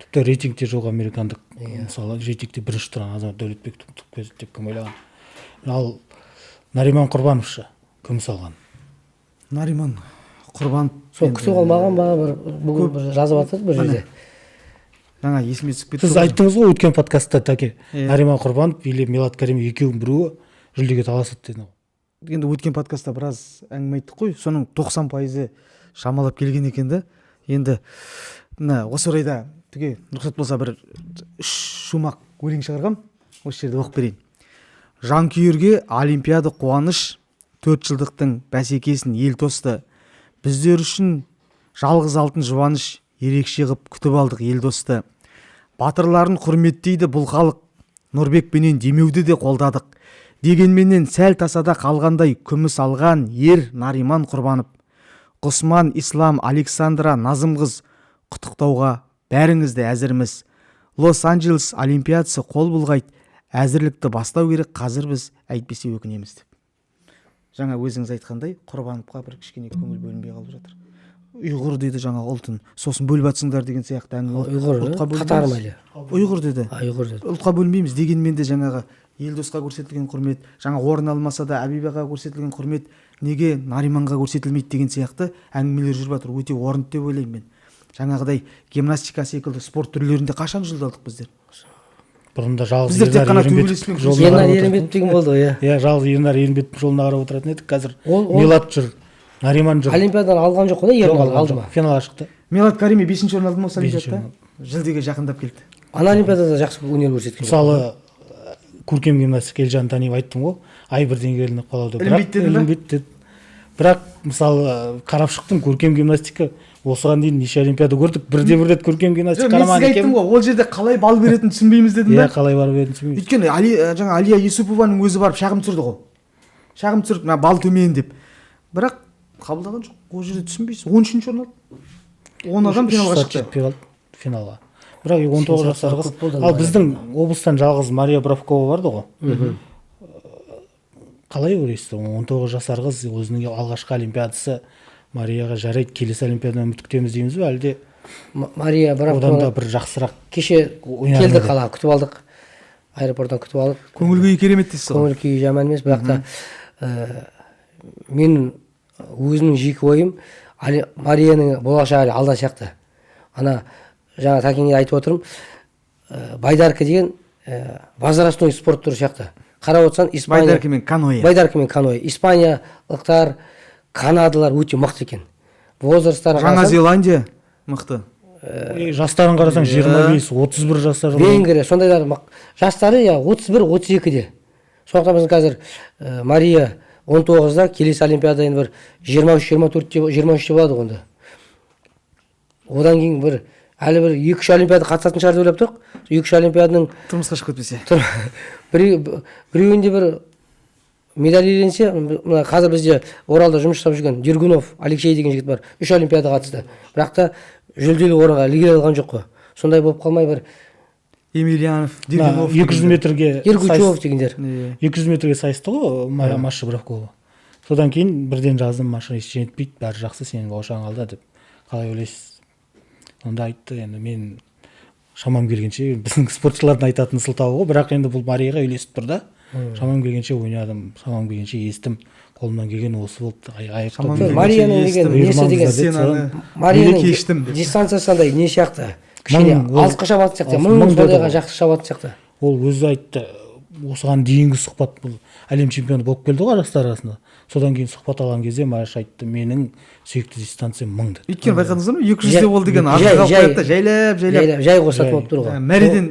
Тіпті рейтингте жоқ американдық, мысалы, рейтингте бірінші тұрған Азамат Дәулетбеков ұтып кетеді деп кім ойлаған. Ал Нариман Құрбанов ше, күміс алған. Нариман Құрбанов сол күтіп алмаған ба, бір бүгін бір жазып жатыр бір жерде. Жаңа есіме түсіп кетті. Сіз айттыңыз ғой өткен подкастта, Тәке, Нариман Құрбанов или Милад Каримов екеуінің біреуі жүлдеге таласады деді. Енді өткен подкастта біраз әңгіме айттық қой, соның 90% шамалап келген екен да. Енді мына осы орайда түге рұқсат болса бір үш шумақ өлең шығарғам, осы жерде оқып берейін. Жанкүйерге Олимпиада қуаныш, 4 жылдықтың бәсекесін ел тосты. Біздер үшін жалғыз алтын жұбаныш, ерекше ғып күтіп алдық ел досты. Батырларын құрметтейді бұл халық, Нұрбек пенен демеуді де қолдадық. Дегенменен сәл тасада қалғандай күміс алған ер Нариман Құрбанов. Ғұсман, Ислам, Александра, Назымғыз құттықтауға бәріңізді әзірміз. Лос-Анджелес Олимпиадасы қол бұлғайды, әзірлікті бастау керек, қазір біз әйтпесе өкінеміз деп. Жаңа өзіңіз айтқандай, Құрбановқа бір кішкене көңіл бөлінбей қалып жатыр. Ұйғыр дейді жаңа ұлтын, сосын бөліп атсыңдар деген сияқты әңгіме. Ұйғыр, татар ма әлі? Ұйғыр деді. Ұйғыр деді. Ұлтқа бөлінбейміз дегенмен де жаңағы Елдосқа көрсетілген құрмет, жаңа орын алмаса да Әбибаға көрсетілген құрмет неге Нариманға көрсетілмейді деген сияқты әңгімелер жүріп жатыр. Өте орынды деп ойлаймын мен. Жаңағыдай гимнастика секілді спорт түрлерінде қашан жүлде алдық біздер? Бұрында жалғыз Ернар Ерімбетов деген болды ғой, иә. Иә, жалғыз Ернар Ерімбетовтің жолына қарап отыратын едік. Қазір Милад жүр, Нариман жүр. Олимпиададан алған жоқ қой, Ернар алды ма? Финалға шықты. Милад Карими 5-ші орын алды ма осы Олимпиадада? Жүлдеге жақындап келді. Ана Олимпиадада жақсы өнер көрсеткен. Мысалы, көркем гимнастика Елжан Таниев айттым ғой, ай бірдеңе ілініп қалады. Ілінбейді деді. Бірақ мысалы қарап шықтым, көркем гимнастика осыған дейін неше олимпиада көрдік, бірде бір рет көркем гимнастика қарамаған екен. Мен сізге айттым ғой, ол жерде қалай балл беретінін түсінбейміз дедім ба? Иә, қалай балл беретінін түсінбейміз. Өйткені жаңа Алия Юсупованың өзі барып шағым түсірді ғой. Шағым түсіріп, мына балл төмен деп. Бірақ қабылдаған жоқ. Ол жерде түсінбейсіз. 13-ші орын алды. 10 адам финалға шықты. Жетпей қалды финалға. Бірақ 19 жасар қыз. Ал біздің облыстан жалғыз Мария Бравкова барды ғой. Қалай ойлайсыз, 19 жасар қыз өзінің алғашқы олимпиадасы Марияға жарайды, келесі олимпиададан үміт күтеміз дейміз бе, әлде Мария Бравкова одан да бір жақсырақ? Кеше келді қалаға, күтіп алдық, аэропорттан күтіп алдық. Көңіл күйі керемет дейсіз ғой. Көңіл күйі жаман емес, бірақ та мен өзімнің жеке ойым, Марияның болашағы әлі алда сияқты. Ана жаңа Тәкеңе айтып отырмын, байдарка деген возрастной спорт түрі сияқты. Қарап отырсаң, Испания байдарка мен каноэ. Байдарка мен каноэ. Испаниялықтар, канадалар өте мықты екен. Возрасттары Жаңа Зеландия мықты. Жастарын қарасаң 25-31 жастар. Венгрия сондайлар жастары иә 31-32-де. Сондықтан біздің қазір Мария 19-да, келесі олимпиада енді бір 23-24-те, 23-те болады ғой онда. Одан кейін бір әлі бір 2-3 олимпиада қатысатын шығар деп ойлап тұрмық. 2-3 олимпиаданың тұрмысқа шығып кетпесе. Біреуінде бір медаль иеленсе, мына қазір бізде Оралда жұмыс жасап жүрген Дергунов Алексей деген жігіт бар. 3 олимпиадаға қатысты. Бірақ та жүлделі орынға ілгері алған жоқ қой. Сондай болып қалмай бір Емельянов, Дергунов, 200 метрге Ергучев дегендер. 200 метрге сайысты ғой Маша Бравкова. Содан кейін бірден жаздым, Маша ештеңе етпейді, бәрі жақсы, сенің ошағың алда деп. Қалай ойлайсыз? Онда айтты, енді мен шамам келгенше, біздің спортшылардың айтатын сылтауы ғой, бірақ енді бұл Марияға үйлесіп тұр да. Шамам келгенше ойнадым, шамам келгенше естім, қолымнан келген осы болды. Марияның деген несі деген, Марияның дистанциясы андай не сияқты, кішкене алысқа шабатын сияқты, мың сондайға жақсы шабатын сияқты. Ол өзі айтты, осыған дейінгі сұхбат, бұл әлем чемпионы болып келді ғой жастар арасында. Содан кейін сұхбат алған кезде Маша айтты, менің сүйікті дистанциям 1000 деді. Өйткені байқадыңыздар ма, 200-де ол деген артық қалып қояды да, жайлап, жайлап. Жай қосатын болып тұр ғой. Мәреден,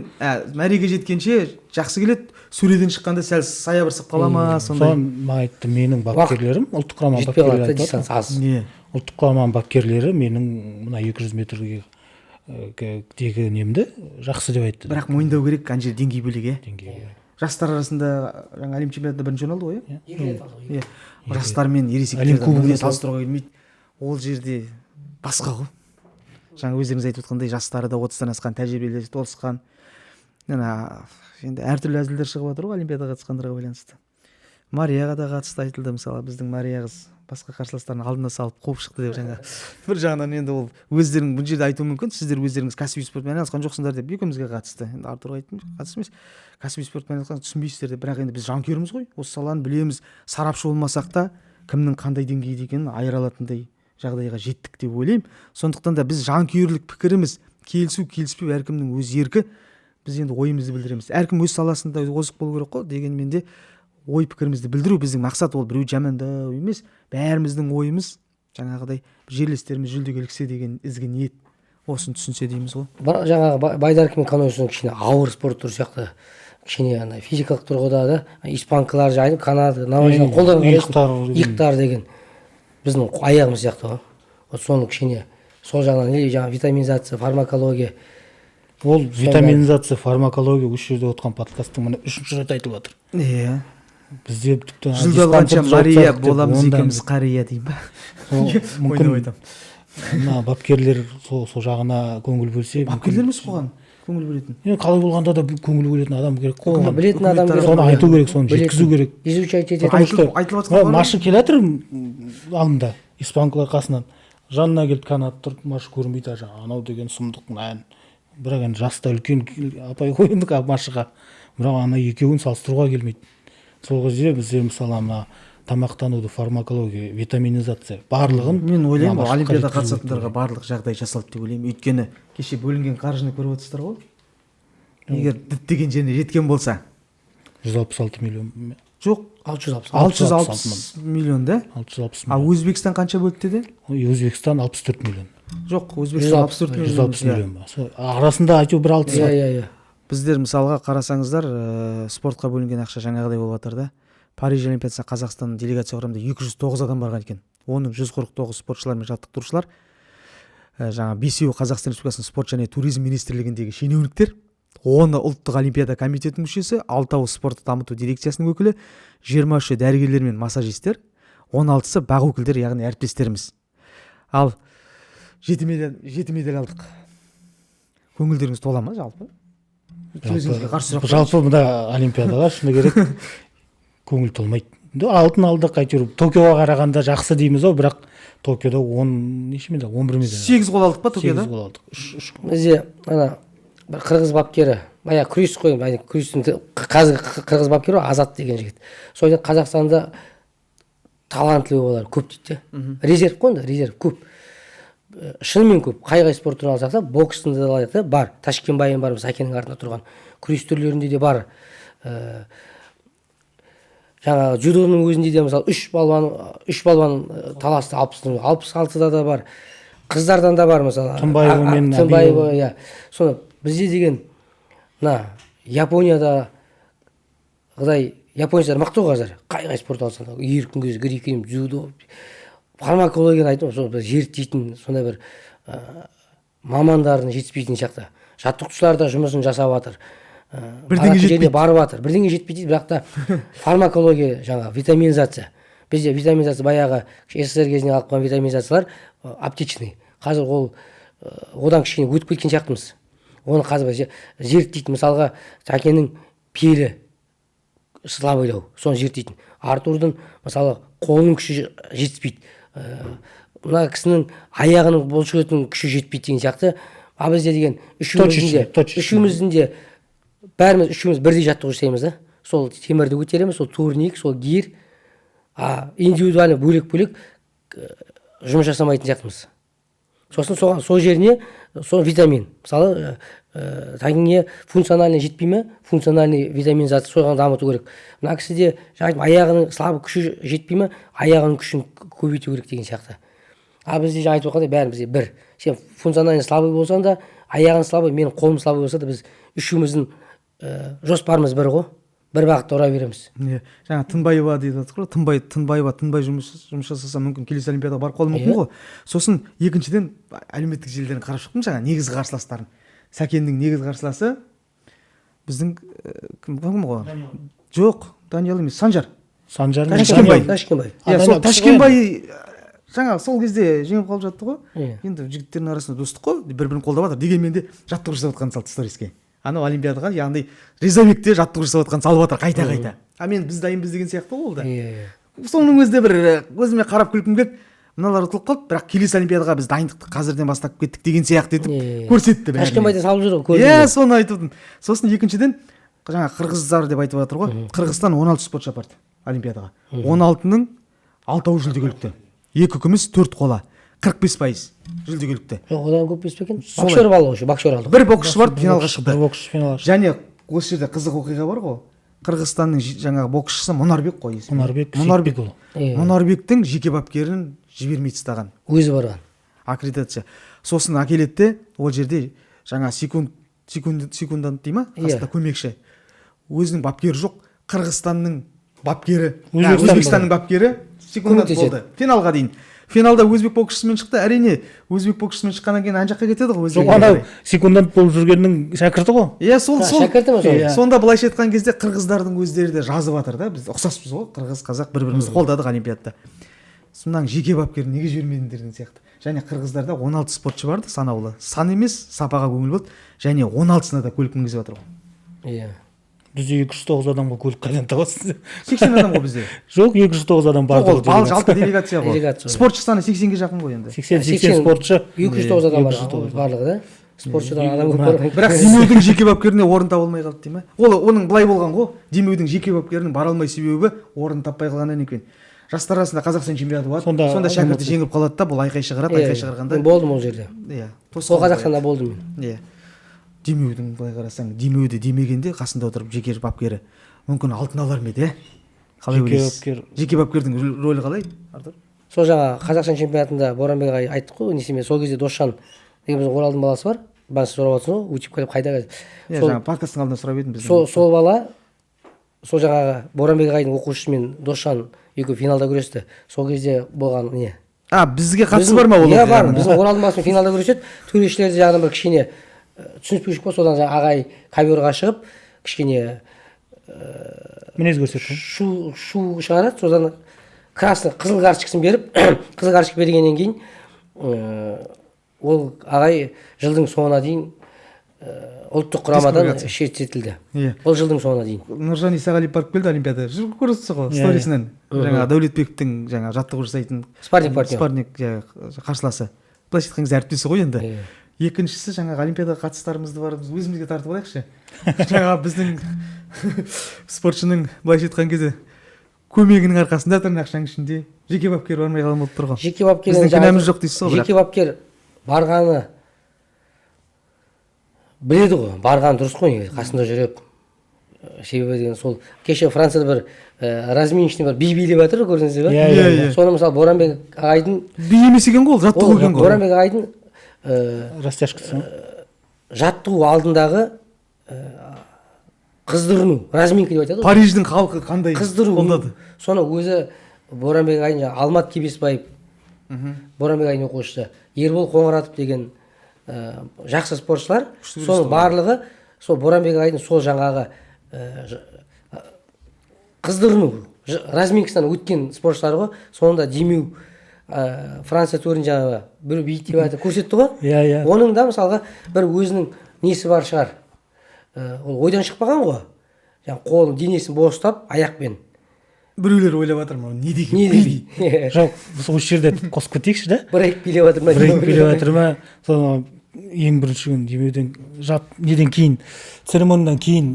мәреге жеткенше жақсы келеді, сөреден шыққанда сәл саябырсып қала ма, сондай. Содан маған айтты, менің бапкерлерім, ұлттық құраманың бапкерлері айтты. Ұлттық құраманың бапкерлері менің мына 200 метрге дегі немді жақсы деп айтты. Бірақ мойындау керек, ана жерде деңгей бөлек, иә. Деңгей бөлек. Жастар арасында жаңа әлем чемпионатында бірінші орын алды ғой, иә? Иә. Жастар мен ересектерді мүлде салыстыруға келмейді. Ол жерде басқа ғой. Жаңа өздеріңіз айтып отқандай, жастары да 30-тан асқан, тәжірибелері толысқан. Енді әртүрлі әзілдер шығып жатыр ғой олимпиадаға қатысқандарға байланысты. Марияға да қатысты айтылды, мысалы, біздің Мария қыз басқа қарсыластарын алдына салып қуып шықты деп жаңа. Бір жағынан енді ол өздерің бұл жерде айтуы мүмкін, сіздер өздеріңіз кәсіби спортпен айналысқан жоқсыңдар деп екеумізге қатысты. Енді Артурға айттым, қатысты емес. Кәсіби спортпен айналысқан түсінбейсіздер деп, бірақ енді біз жанкүйерміз ғой, осы саланы білеміз, сарапшы болмасақ та кімнің қандай деңгейде екенін айыра алатындай жағдайға жеттік деп ойлаймын. Сондықтан да біз жанкүйерлік пікіріміз, келісу, келіспеу әркімнің өз еркі. Біз енді ойымызды білдіреміз. Әркім өз саласында озық болу керек қой, дегенмен де ой пікірімізді білдіру біздің мақсат, ол біреу жамандау емес, бәріміздің ойымыз жаңағыдай жерлестеріміз жүлдеге іліксе деген ізгі ниет, осыны түсінсе дейміз ғой. Жаңағы байдарка мен каноэ кішкене ауыр спорт түрі сияқты, кішкене ана физикалық тұрғыда да, испанкалар жайын, Канада, Норвегия қолдан иықтар деген біздің аяғымыз сияқты ғой. Вот соны кішкене сол жағынан или жаңа витаминизация, фармакология. Ол витаминизация, фармакология осы жерде отқан подкасттың міне 3-ші рет айтылып жатыр. Иә. Бізде тіпті жүлде алғанша Мария боламыз екеуміз қария деймін ба? Мүмкін мына бапкерлер сол жағына көңіл бөлсе. Бапкерлер емес қоған көңіл бөлетін. Енді қалай болғанда да көңіл бөлетін адам керек қой. Білетін адам керек. Соны айту керек, соны жеткізу керек. Изучать етеді. Айтылып жатқан. Маша келе жатыр алдында, испанкалар қасынан. Жанына келіп канат тұрып, Маша көрінбейді, анау деген сұмдық ән. Бірақ енді жаста үлкен апай ғой енді Машаға. Бірақ ана екеуін салыстыруға келмейді. Сол кезде бізде мысалы мына тамақтануды, фармакология, витаминизация барлығын мен ойлаймын, олимпиадаға қатысатындарға барлық жағдай жасалды деп ойлаймын. Өйткені кеше бөлінген қаржыны көріп отырсыздар ғой. Егер діттеген жеріне жеткен болса 166 миллион. Жоқ, 660 миллион да? 660 миллион. А Өзбекстан қанша бөлді деді? Өзбекстан 64 миллион. Жоқ, Өзбекстан 64 миллион. 160 миллион ба? Сол арасында әйтеуір бір 6 Иә, иә. Біздер мысалға қарасаңыздар, спортқа бөлінген ақша жаңағыдай болып жатыр да. Париж олимпиадасына Қазақстанның делегация құрамында 209 адам барған екен. Оның 149 спортшылар мен жаттықтырушылар, жаңа 5-еуі Қазақстан Республикасының спорт және туризм министрлігіндегі шенеуніктер, 10-ы ұлттық олимпиада комитетінің мүшесі, 6-ы спортты дамыту дирекциясының өкілі, 23-і дәрігерлер мен массажистер, 16-сы бақ өкілдері, яғни әріптестеріміз. Ал 7 медаль алдық. Көңілдеріңіз тола ма жалпы? Жалпы мына олимпиадаға шыны керек көңіл толмайды. Алтын алдық әйтеуір. Токиоға қарағанда жақсы дейміз ау, бірақ Токиода 10 неше медаль? 11 медаль. 8 қол алдық па Токиода? 8 қол алдық. 3. Бізде ана бір қырғыз бапкері, баяғы күрес қой, баяғы күрестің қазіргі қырғыз бапкері Азат деген жігіт. Сол жерде Қазақстанда талантлы балалар көп дейді. Резерв қой енді, резерв көп. Шынымен көп. Қай-қай спорт түрін алсақ та, бокстың да алайық та, бар. Ташкенбайын бар, Сәкеннің артында тұрған. Күрес түрлерінде де бар. Жаңағы дзюдоның өзінде де мысалы 3 балуан таласты 66-да да бар. Қыздардан да бар мысалы. Тынбаева мен Тынбаева, иә. Соны бізде деген мына Японияда құдай, японецтер мықты ғой қазір. Қай спорт алсаң да, еркін күрес, грек рим, дзюдо, фармакологияны айттым, сол бір зерттейтін сондай бір мамандардың жетіспейтін сияқты. Жаттықтырушылар да жұмысын жасап жатыр. Бірдеңе жетпейді. Барып жатыр. Бірдеңе жетпейді, бірақ та фармакология, жаңа витаминизация. Бізде витаминизация баяғы СССР кезінде алып қойған витаминизациялар аптечный. Қазір ол одан кішкене өтіп кеткен сияқтымыз. Оны қазір зерттейтін, мысалға, Сәкеннің пелі слабыйлау, соны зерттейтін. Артурдың, мысалы, қолының күші жетіспейді. Мына кісінің аяғының бұлшықетінің күші жетпейді деген сияқты. А бізде деген үшеуміздің де бәріміз үшеуміз бірдей жаттығу жасаймыз да. Сол темірді көтереміз, сол турник, сол гир. А индивидуально бөлек-бөлек жұмыс жасамайтын сияқтымыз. Сосын соған, сол жеріне сол витамин. Мысалы, тәніңе функциональный жетпей ме? Функциональный витаминизация соған дамыту керек. Мына кісіде жаңа айттым, аяғының слабы күші жетпей ме? Аяғының күшін көбейту керек деген сияқты. А бізде жаңа айтып отырғандай бәрі бізде бір. Сен функциональный слабый болсаң да, аяғың слабый, менің қолым слабый болса да, біз үшеуміздің жоспарымыз бір ғой. Бір бағытта ұра береміз. Жаңа Тынбаева дейді ғой, Тынбаева тынбай жұмыс жасаса мүмкін келесі олимпиадаға барып қалуы мүмкін ғой. Сосын екіншіден әлеуметтік желілерін қарап шықтым жаңа негізгі қарсыластарын. Сәкеннің негізгі қарсыласы біздің кім ғой? Жоқ, Даниал емес, Санжар. Санжар Ташкенбай. Ташкенбай. Иә, сол Ташкенбай жаңа сол кезде жеңіп қалып жатты ғой. Енді жігіттердің арасында достық қой, бір-бірін қолдап жатыр. Дегенмен де жаттығу жасап жатқан салды сториске. Анау олимпиадаға, яғни Ризабекте жаттығу жасап жатқан салып жатыр қайта-қайта. А мен біз дайынбыз деген сияқты ғой ол да. Соның өзінде бір өзіме қарап күлкім келді. Мыналар ұтылып қалды, бірақ келесі олимпиадаға біз дайындықты қазірден бастап кеттік деген сияқты етіп көрсетті бәріне. Ташкенбайда салып жүр ғой, көрдім. Иә, соны айтып отырмын. Сосын екіншіден жаңа қырғыздар деп айтып жатыр ғой. Қырғызстан 16 спортшы апарды олимпиадаға. 16-ның 6-ы жүлдегерлікті. 2 күміс, 4 қола. 45% жүлдегерлікті. Жоқ, одан көп емес пе екен? Боксер алды ғой, боксер алды. Бір боксшы бар, финалға шықты. Бір боксшы финалға шықты. Және осы жерде қызық оқиға бар ғой. Қырғызстанның жаңағы боксшысы Мұнарбек қой есімі. Мұнарбек Мұнарбек. Мұнарбектің жеке бапкерін жібермей тастаған. Өзі барған. Аккредитация. Сосын әкеледі де, ол жерде жаңа секундант дей ма? Қасында көмекші. Өзінің бапкері жоқ. Қырғызстанның бапкері, Өзбекстанның бапкері секундант болды. Финалға дейін. Финалда өзбек боксшысымен шықты. Әрине, өзбек боксшысымен шыққаннан кейін ана жаққа кетеді ғой. Жоқ, анау секундант болып жүргеннің шәкірті ғой. Иә, сол шәкірті ме сол? Сонда былайша айтқан кезде қырғыздардың өздері де жазып жатыр да, біз ұқсаспыз ғой, қырғыз, қазақ бір-бірімізді қолдадық олимпиадада. Сонан жеке бапкерін неге жібермедіңдер деген сияқты. Және қырғыздарда 16 спортшы барды санаулы. Сан емес, сапаға көңіл бөлді. Және 16-сына да көлік мінгізіп жатыр ғой. Иә. Бізде 209 адамға көлік қайдан табасыз? 80 адам ғой бізде. Жоқ, 209 адам бар. Жоқ, ол жалпы делегация ғой. Спортшы саны 80-ге жақын ғой енді. 80 спортшы. 209 адам бар барлығы да. Спортшыдан адам көп бар. Бірақ Демеудің жеке бапкеріне орын таба алмай қалды дей ме? Ол оның былай болған ғой. Демеудің жеке бапкерінің бара алмай себебі орын таппай қалғаннан екен. Жастар арасында Қазақстан чемпионаты болады. Сонда шәкірті жеңіліп қалады да, бұл айқай шығарады, айқай шығарғанда. Мен болдым ол жерде. Иә. Сол Қазақстанда болдым мен. Иә. Демеудің былай қарасаң, демеуді демегенде қасында отырып жеке бапкері мүмкін алтын алар ма еді, қалай ойлайсыз? Жеке бапкердің рөлі қалай, Артур? Сол жаңа Қазақстан чемпионатында Боранбек ағай айттық қой, несіме сол кезде Досжан деген біздің Оралдың баласы бар, бана сұрап отырсың ғой, өтіп келіп қайда қазір. Иә, жаңа подкасттың алдында сұрап едім біздің. Сол бала, сол жаңағы Боранбек ағайдың оқушысымен Досжан екеуі финалда күресті. Сол кезде болған не? А, бізге қатысы бар ма ол? Иә, бар. Біздің Оралдың баласымен финалда күреседі. Төрешілер жағынан бір кішкене түсініспеушілік болды, содан жаңа ағай ковёрға шығып кішкене мінез көрсетті, шу шығарады. Содан красный қызыл карточкасын беріп, қызыл карточка бергеннен кейін ол ағай жылдың соңына дейін ұлттық құрамадан шеттетілді. Ол жылдың соңына дейін. Нұржан Исағалиев барып келді олимпиада. Көрсетті ғой сторисінен. Жаңа Дәулетбектің жаңа жаттығу жасайтын спарринг қарсыласы. Былайша айтқан кезде әріптесі ғой енді. Екіншісі жаңағы олимпиадаға қатыстарымызды бар, біз өзімізге тартып алайықшы. Жаңа біздің спортшының былайша айтқан кезде көмегінің арқасында тырнақшаның ішінде жеке бапкер бармай қалған болып тұр ғой. Жеке бапкер біздің кінәміз жоқ дейсіз ғой. Жеке бапкер барғаны біледі ғой, барғаны дұрыс қой негізі, қасында жүріп Себебі деген сол кеше Францияда бір разминочный бір би билеп жатыр, көрдіңіздер ба? Иә, иә, иә. Соны мысалы Боранбек ағайдың Би емес екен ғой, ол жаттығу ол екен ғой. Боранбек ағайдың Растяжкасы ма? Жаттығу алдындағы қыздырыну, разминка деп айтады ғой. Париждің халқы қандай Қыздыру. қолдады. Соны өзі Боранбек ағайдың жаңағы Алмат Кебесбаев, Боранбек ағайдың оқушысы, Ербол Қоңыратов деген жақсы спортшылар, соның барлығы сол Боранбек ағайдың сол жаңағы қыздырыну разминкасынан өткен спортшылар ғой. Соны да демеу Франция төрін жаңағы біреу биіктеп жатыр көрсетті ғой. Иә, иә. Оның да мысалға бір өзінің несі бар шығар. Ол ойдан шықпаған ғой, жаңағы қолын, денесін бос ұстап аяқпен. Біреулер ойлап жатыр, мынау не деген Не би? деп Жоқ, біз осы жерде қосып кетейікші да. Брейк билеп жатыр ма? Брейк билеп жатыр ма? Соны ең бірінші күн демеуден жат неден кейін, церемониядан кейін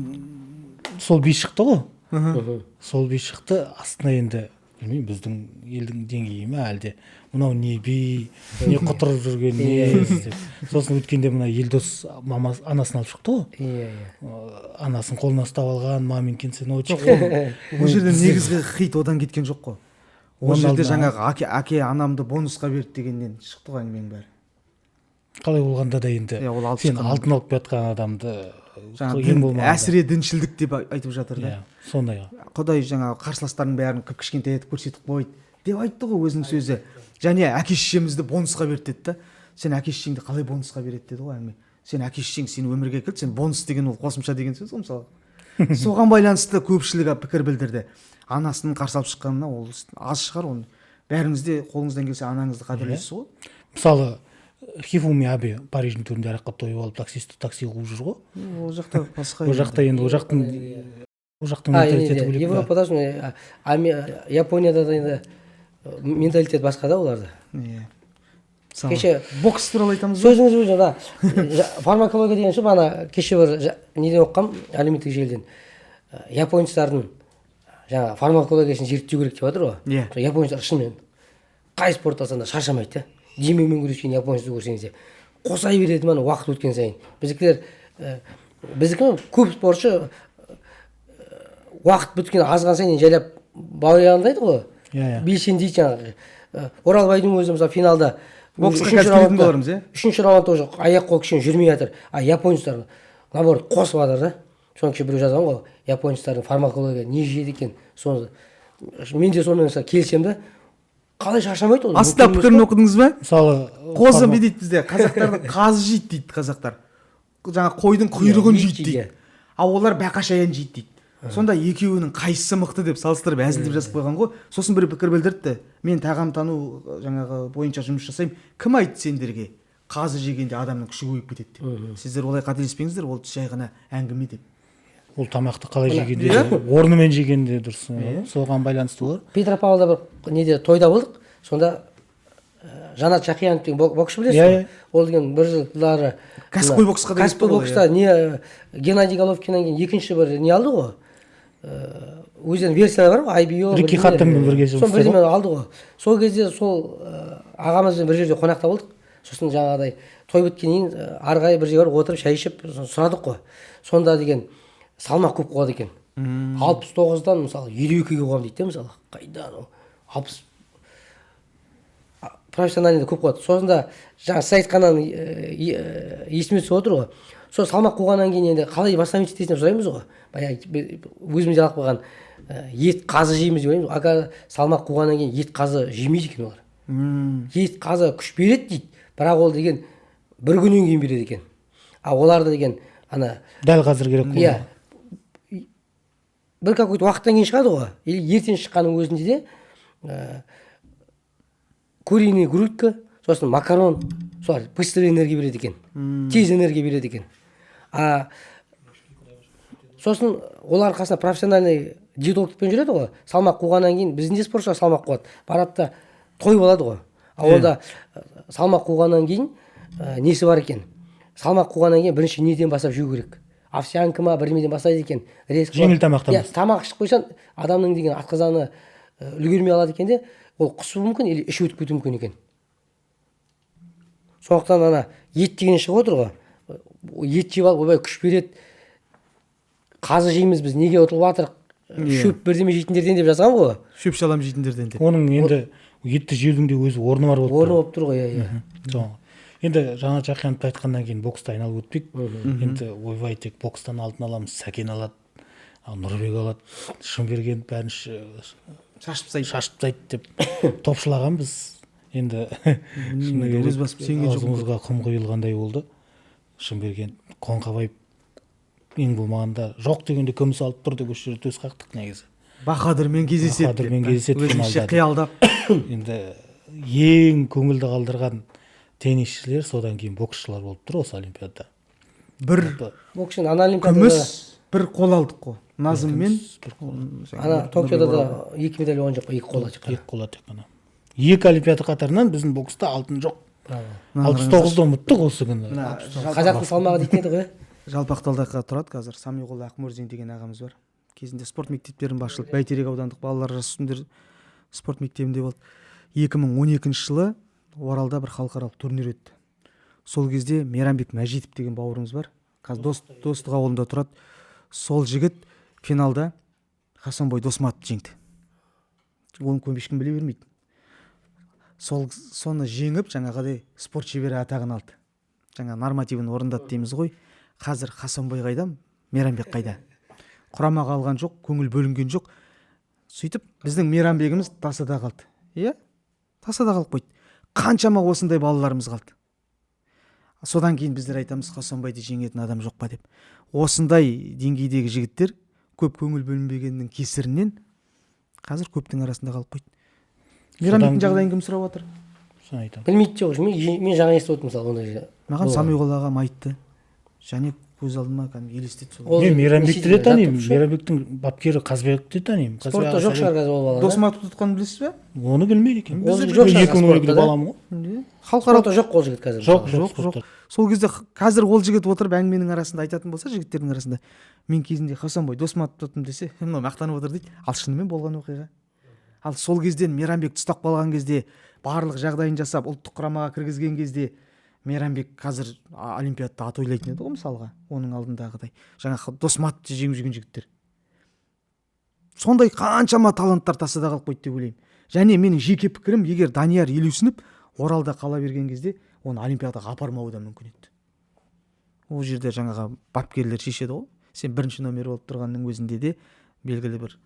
сол би шықты ғой. Сол би шықты, астына енді білмеймін, біздің елдің деңгейі ме, әлде мынау не би, не құтырып жүрген не деп. Сосын өткенде мына Елдос мамасы, анасын алып шықты ғой. иә иә Анасын қолына ұстап алған, маменькин сыночек. Ол жерде негізгі хит одан кеткен жоқ қой. Ол Оның жерде алдына- жаңағы әке анамды бонусқа берді дегеннен шықты ғой әңгіменің бәрі. Қалай болғанда да енді Иә, ол алып сен шыққан. алтын алып келатқан адамды жаңағы ең болмағанда әсіре діншілдік деп айтып жатыр да. Иә, сондай. Құдай жаңағы қарсыластардың бәрін кіп кішкентай етіп көрсетіп қойды деп айтты ғой өзінің сөзі. Және әке шешемізді бонусқа берді деді да. Сен әке шешеңді қалай бонусқа береді деді ғой әңгіме. Сен әке шешең сені өмірге әкелді, сен бонус деген ол қосымша деген сөз ғой мысалы. Соған байланысты көпшілік пікір білдірді. Анасының қарсы алып шыққанына ол аз шығар оны. Бәріңіз де қолыңыздан келсе анаңызды қадірлейсіз ғой. Мысалы, Хифуми Абе Париждің төрінде араққа тойып алып, таксист такси қуып жүр ғой. Ол жақта басқа. Ол жақта енді ол жақтың менталитеті енді бөлек та. Европада сондай, Японияда да енді менталитет басқа да оларда. Иә. Мысалы, Кеше бокс туралы айтамыз ба? Сөзіңіз бойынша мына фармакология деген сөз, ана кеше бір неден оқығанмын, әлеуметтік желіден. Японецтардың жаңа фармакологиясын зерттеу керек деп жатыр ғой. Иә. Сол японецтар шынымен қай спорт алсаң да шаршамайды да. Демеумен күрескен японецті көрсеңіз де қосай береді ма уақыт өткен сайын. Біздікілер біздікі көп спортшы уақыт біткен азған сайын жайлап баяндайды ғой. Иә, иә. Белсендейді жаңағы. Оралбайдың өзі мысалы финалда Боксқа үшінші қазір келетін болармыз, иә? Үшінші раундта уже аяқ қол кішкене жүрмей жатыр, а японецтар наоборот қосып жатыр да. Соны кеше біреу жазған ғой, японецтардың фармакология не жейді екен, соны мен де сонымен мысалы келісемін да, қалай шаршамайды ол? Астында Мүмкін емес пікірін қой. оқыдыңыз ба? Мысалы, Қозы не дейді, бізде қазақтардың қазы жейді дейді қазақтар, жаңа қойдың құйрығын ет жейді жейді, дейді, иә. Ал олар бәқашаян жейді дейді. Сонда екеуінің қайсысы мықты деп салыстырып әзілдеп жазып қойған ғой. Сосын бір пікір білдіріпті: мен тағамтану жаңағы бойынша жұмыс жасаймын, кім айтты сендерге қазы жегенде адамның күші көбейіп кетеді деп? Сіздер олай қателеспеңіздер, ол жай ғана әңгіме деп. Ол тамақты қалай жегенде Иә. де, орнымен жегенде дұрыс, соған байланысты болар. Петропавлда бір неде тойда болдық, сонда Жанат Жақиянов деген боксшы білесіз Иә, ғой? иә. Ол деген бір жылдары Кәсіпқой боксқа да кәсіпқой кетті ғой, бокста не Геннадий Головкиннен кейін екінші бір не алды ғой, өздерінің версиялары бар ғой, IBO Рикки бірдеңе. Хаттонмен бірге жұмыс Сол істеді бірдеме алды ғой. Сол кезде сол ағамызбен бір жерде қонақта болдық. Сосын жаңағыдай той біткеннен кейін ары қарай бір жерге барып отырып шай ішіп, сосын сұрадық қой. Сонда деген салмақ көп қуады екен, 69-дан мысалы 52-ге қуамын дейді де. Мысалы, қайда анау 60 профессиональныйда көп қуады. Сосын да жаңа сіз айтқаннан есіме түсіп отыр ғой. Сол салмақ қуғаннан кейін енді қалай восстановить етесің деп сұраймыз ғой. Баяғы өзіміз алып қойған ет қазы жейміз деп ойлаймыз. Ака салмақ қуғаннан кейін ет қазы жемейді екен олар. Ет қазы күш береді дейді, бірақ ол деген бір күннен кейін береді екен. А оларда деген ана Дәл қазір керек қой. Иә, бір какой то уақыттан кейін шығады ғой, или ертең шыққанның өзінде де куриный грудка, сосын макарон, солар быстрый энергия береді екен, тез энергия береді екен. А сосын олар қасында профессиональный диетологпен жүреді ғой. Салмақ қуғаннан кейін біздің де спортшылар салмақ қуады, барады да той болады ғой. А онда салмақ қуғаннан кейін несі бар екен, салмақ қуғаннан кейін бірінші неден бастап жеу керек, овсянка ма, бірдемеден бастайды екен резко. Жеңіл тамақтан. Иә, тамақ ішіп қойсаң, адамның деген асқазаны үлгермей алады екен де, ол құсуы мүмкін или іші өтіп кетуі мүмкін екен. Сондықтан ана ет деген шығып отыр ғой, ет жеп алып, ойбай, күш береді. Қазы жейміз біз, неге ұтылып жатырық? Шөп бірдеме жейтіндерден деп жазған ғой. Шөп шалам жейтіндерден деп. Оның енді етті жеудің де өз орны бар болып тұр. Орны болып тұр ғой, иә. Иә. Енді жаңа Жақияновты айтқаннан кейін боксты айналып өтпейік. Енді ойбай, тек бокстан алтын аламыз, Сәкен алады, Нұрбек алады, Шынберген бәрін шашып тастайды. Шашып тастайды деп топшылағанбыз. Енді шыны керек, өз басым сенген жоқпын. Аузымызға құм құйылғандай болды. Шынберген Қоңқабаев ең болмағанда жоқ дегенде күміс алып тұр деп осы жерде төс қақтық негізі. Бахадырмен кездеседі. Бахадырмен кездеседі өзімізше финалда. Қиялдап. Енді ең көңілді қалдырған теннисшілер, содан кейін боксшылар болып тұр осы олимпиадада. Бір Бокс ана олимпиадада күміс, бір қол алдық қой. Назыммен. Ана Токиода да 2 медаль болған жоқ қой, 2 қола тек қана. 2 қола тек қана. 2 олимпиада қатарынан біздің бокста алтын жоқ. Браво. 69-ды ұмыттық осы күні. Қазақтың салмағы дейтін еді ғой. Жалпақталдаққа тұрады қазір Самиғұл Ақмырзин деген ағамыз бар. Кезінде спорт мектептерінің басшылығы, Бәйтерек аудандық балалар жасөспірімдер спорт мектебінде болды. 2012 жылы Оралда бір халықаралық турнир өтті. Сол кезде Мейрамбек Мәжитов деген бауырымыз бар. Қазір Достық ауылында тұрады. Сол жігіт финалда Хасанбой Досматовты жеңді. Оны көп ешкім біле бермейді. Соны жеңіп жаңағыдай спорт шебері атағын алды. Жаңа нормативін орындады дейміз ғой. Қазір Хасанбой қайда, Мейрамбек қайда? Құрамаға алған жоқ, көңіл бөлінген жоқ. Сөйтіп біздің Мейрамбегіміз тасада қалды. Иә? Тасада қалып қойды. Қаншама осындай балаларымыз қалды. Содан кейін біздер айтамыз, Хасанбайды жеңетін адам жоқ па деп. Осындай деңгейдегі жігіттер көп көңіл бөлінбегеннің кесірінен қазір көптің арасында қалып қойды. Мейрамбектің жағдайын кім сұрап отыр? Соны айтамын. Білмейді жоқ, мен жаңа естіп отырмын мысалы ондай. Маған Самиғұл ағам айтты. Және көз алдыма кәдімгі елестетті сол. Мен Мейрамбекті де танимын. Мейрамбектің бапкері Қазбекті де танимын. Спортта жоқ шығар қазір ол бала. Досматовты тұтқанын білесіз бе? Оны білмейді екен. Ол жоқ шығар 2012-де балам ғой. Халықаралық жоқ ол жігіт қазір. Жоқ, жоқ. Сол кезде қазір ол жігіт отырып әңгіменің арасында айтатын болса, жігіттердің арасында мен кезінде Хасанбой Досматовты тұттым десе, мынау мақтанып отыр дейді. Ал шынымен болған оқиға. Ал сол кезден Мейрамбек ұстап қалған кезде, барлық жағдайын жасап, ұлттық құрамаға кіргізген кезде Мейрамбек қазір олимпиадада ат ойлайтын еді ғой мысалға, оның алдындағыдай. Жаңағы Досматовты жеңіп жүрген жігіттер. Сондай қаншама таланттар тасада қалып қойды деп ойлаймын. Және менің жеке пікірім, егер Данияр Елеусінов Оралда қала берген кезде, оны олимпиадаға апармауы да мүмкін еді. Ол жерде жаңағы бапкерлер шешеді ғой. Сен бірінші номер болып тұрғанның өзінде де белгілі бір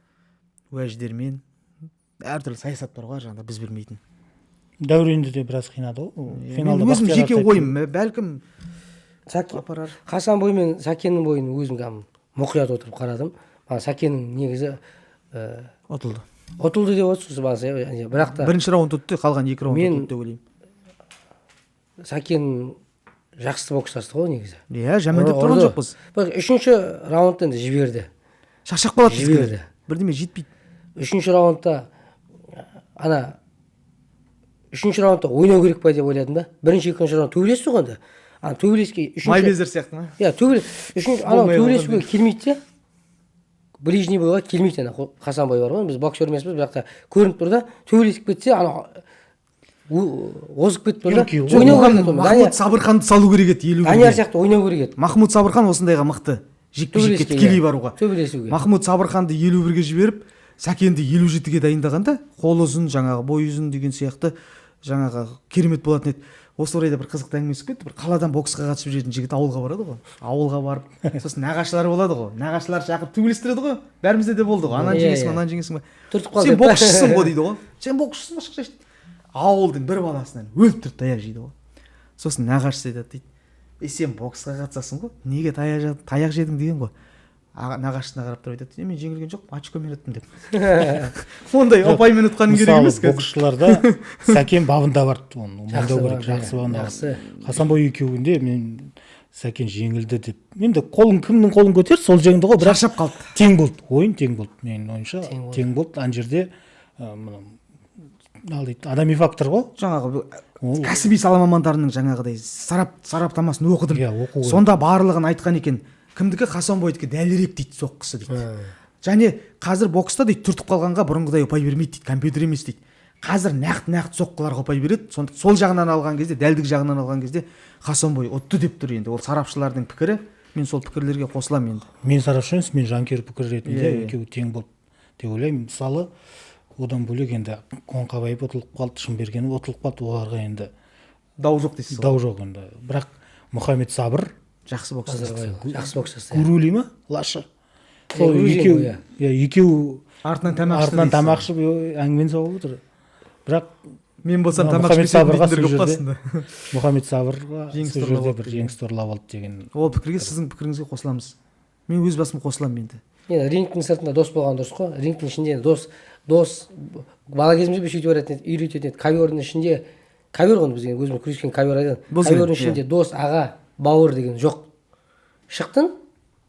уәждермен әртүрлі саясат бар ғой жаңағыда біз білмейтін. Дәуренді де біраз қинады ғой. Финалда өзім жеке ойым, бәлкім апарар. Хасанбой мен Сәкеннің бойын өзім кәдімгі мұқият отырып қарадым. Маған Сәкеннің негізі ұтылды. Ұтылды деп отырсыз бағана, бірақ та бірінші раунд ұтты, қалған 2 раунд ұтылды деп ойлаймын. Сәкен жақсы бокстасты ғой негізі. Иә, жаман деп тұрған жоқпыз. Бірақ үшінші раундта енді жіберді. Шаршап қалады жіберді. Бірдеме жетпейді. Үшінші раундта ана үшінші раундта ойнау керек па деп ойладым да. Бірінші, екінші раунд төбелесті ғой енді. Ана төбелеске үшінші Майбезер сияқты ма? Иә, төбелес. Үшінші анау төбелесуге келмейді де. Ближний бойға келмейді ана Хасанбой бар ғой. Біз боксер емеспіз, бірақ та көрініп тұр да, төбелесіп кетсе ана озып кетіп тұр да. Ойнау керек еді. Махмуд Сабырханды салу керек еді 51-ге. Данияр сияқты ойнау керек еді. Махмуд Сабырхан осындайға мықты. Жекпе-жекке тікелей баруға. Төбелесуге. Махмуд Сабырханды 51-ге жіберіп, Сәкенді 57-ге дайындағанда, қол ұзын, жаңағы бой ұзын деген сияқты жаңағы керемет болатын еді. Осы орайда бір қызықты әңгіме шығып кетті. Бір қаладан боксқа қатысып жүретін жігіт ауылға барады ғой. Ауылға барып, сосын нағашылар болады ғой. Нағашылар шақырып төбелестіреді ғой. Бәрімізде де болды ғой. Ананы жеңесің, ананы жеңесің ба? Сен боксшысың ғой дейді ғой. Сен боксшысың ба, шықшы. Ауылдың бір баласынан өліп тұрып таяқ жейді ғой. Сосын нағашысы айтады дейді. Е, сен боксқа қатысасың ғой, неге таяқ жедің деген ғой. Нағашысына қарап тұрып айтады, мен жеңілген жоқпын, очкомен ұттым деп. Ондай ұпаймен ұтқаның керек емес қазір. Боксшыларда Сәкен бабында барды, оны мойындау керек, жақсы бабында барды. Хасанбой екеуінде мен Сәкен жеңілді деп. Енді қолын кімнің қолын көтерді, сол жеңді ғой, бірақ шаршап қалды. Тең болды, ойын тең болды. Менің ойымша тең болды. Ана жерде адами фактор ғой. Жаңағы кәсіби сала мамандарының жаңағыдай сараптамасын оқыдым. Сонда барлығын айтқан екен. Кімдікі Хасанбойдікі дәлірек дейді соққысы дейді. Және қазір бокста дейді түртіп қалғанға бұрынғыдай ұпай бермейді дейді, компьютер емес дейді. Қазір нақты соққыларға ұпай береді. Сол жағынан алған кезде, дәлдік жағынан алған кезде Хасанбой ұтты деп тұр енді. Ол сарапшылардың пікірі. Мен сол пікірлерге қосыламын енді. Мен сарапшы емес, мен жанкүйер пікір ретінде екеуі тең болды деп ойлаймын. Мысалы, одан бөлек енді Қоңқабаев ұтылып қалды, Шынбергенов ұтылып қалды, оларға енді дау жоқ дейсіз ғой. Дау жоқ енді. Бірақ Мұхаммед Сабыр жақсы бокс. Жақсы бокс. Гурули ма? Лашы. Сол Грузин екеу, ғой, иә, екеуі артынан тамақ ішті артынан дейсіз. Тамақ ішіп, әңгімені соғып отыр. Бірақ мен болсам мына тамақ Мұхаммед ішпесем Сабырға дейтіндер сол көп жерде басында. Мұхаммед Сабырға Жеңіс сол ұрлап жерде алды бір деген. жеңісті ұрлап алды деген. Ол пікірге, сіздің пікіріңізге қосыламыз. Мен өз басым қосыламын енді. Енді рингтің сыртында дос болған дұрыс қой. Рингтің ішінде дос бала кезімізде біз сөйтіп үйрететін еді, үйрететін еді. Ковердің ішінде, ковер ғой, біз енді өзіміз күрескен ковер айтады. Бос ковердің ринг, ішінде дос, аға, бауыр деген жоқ. Шықтың,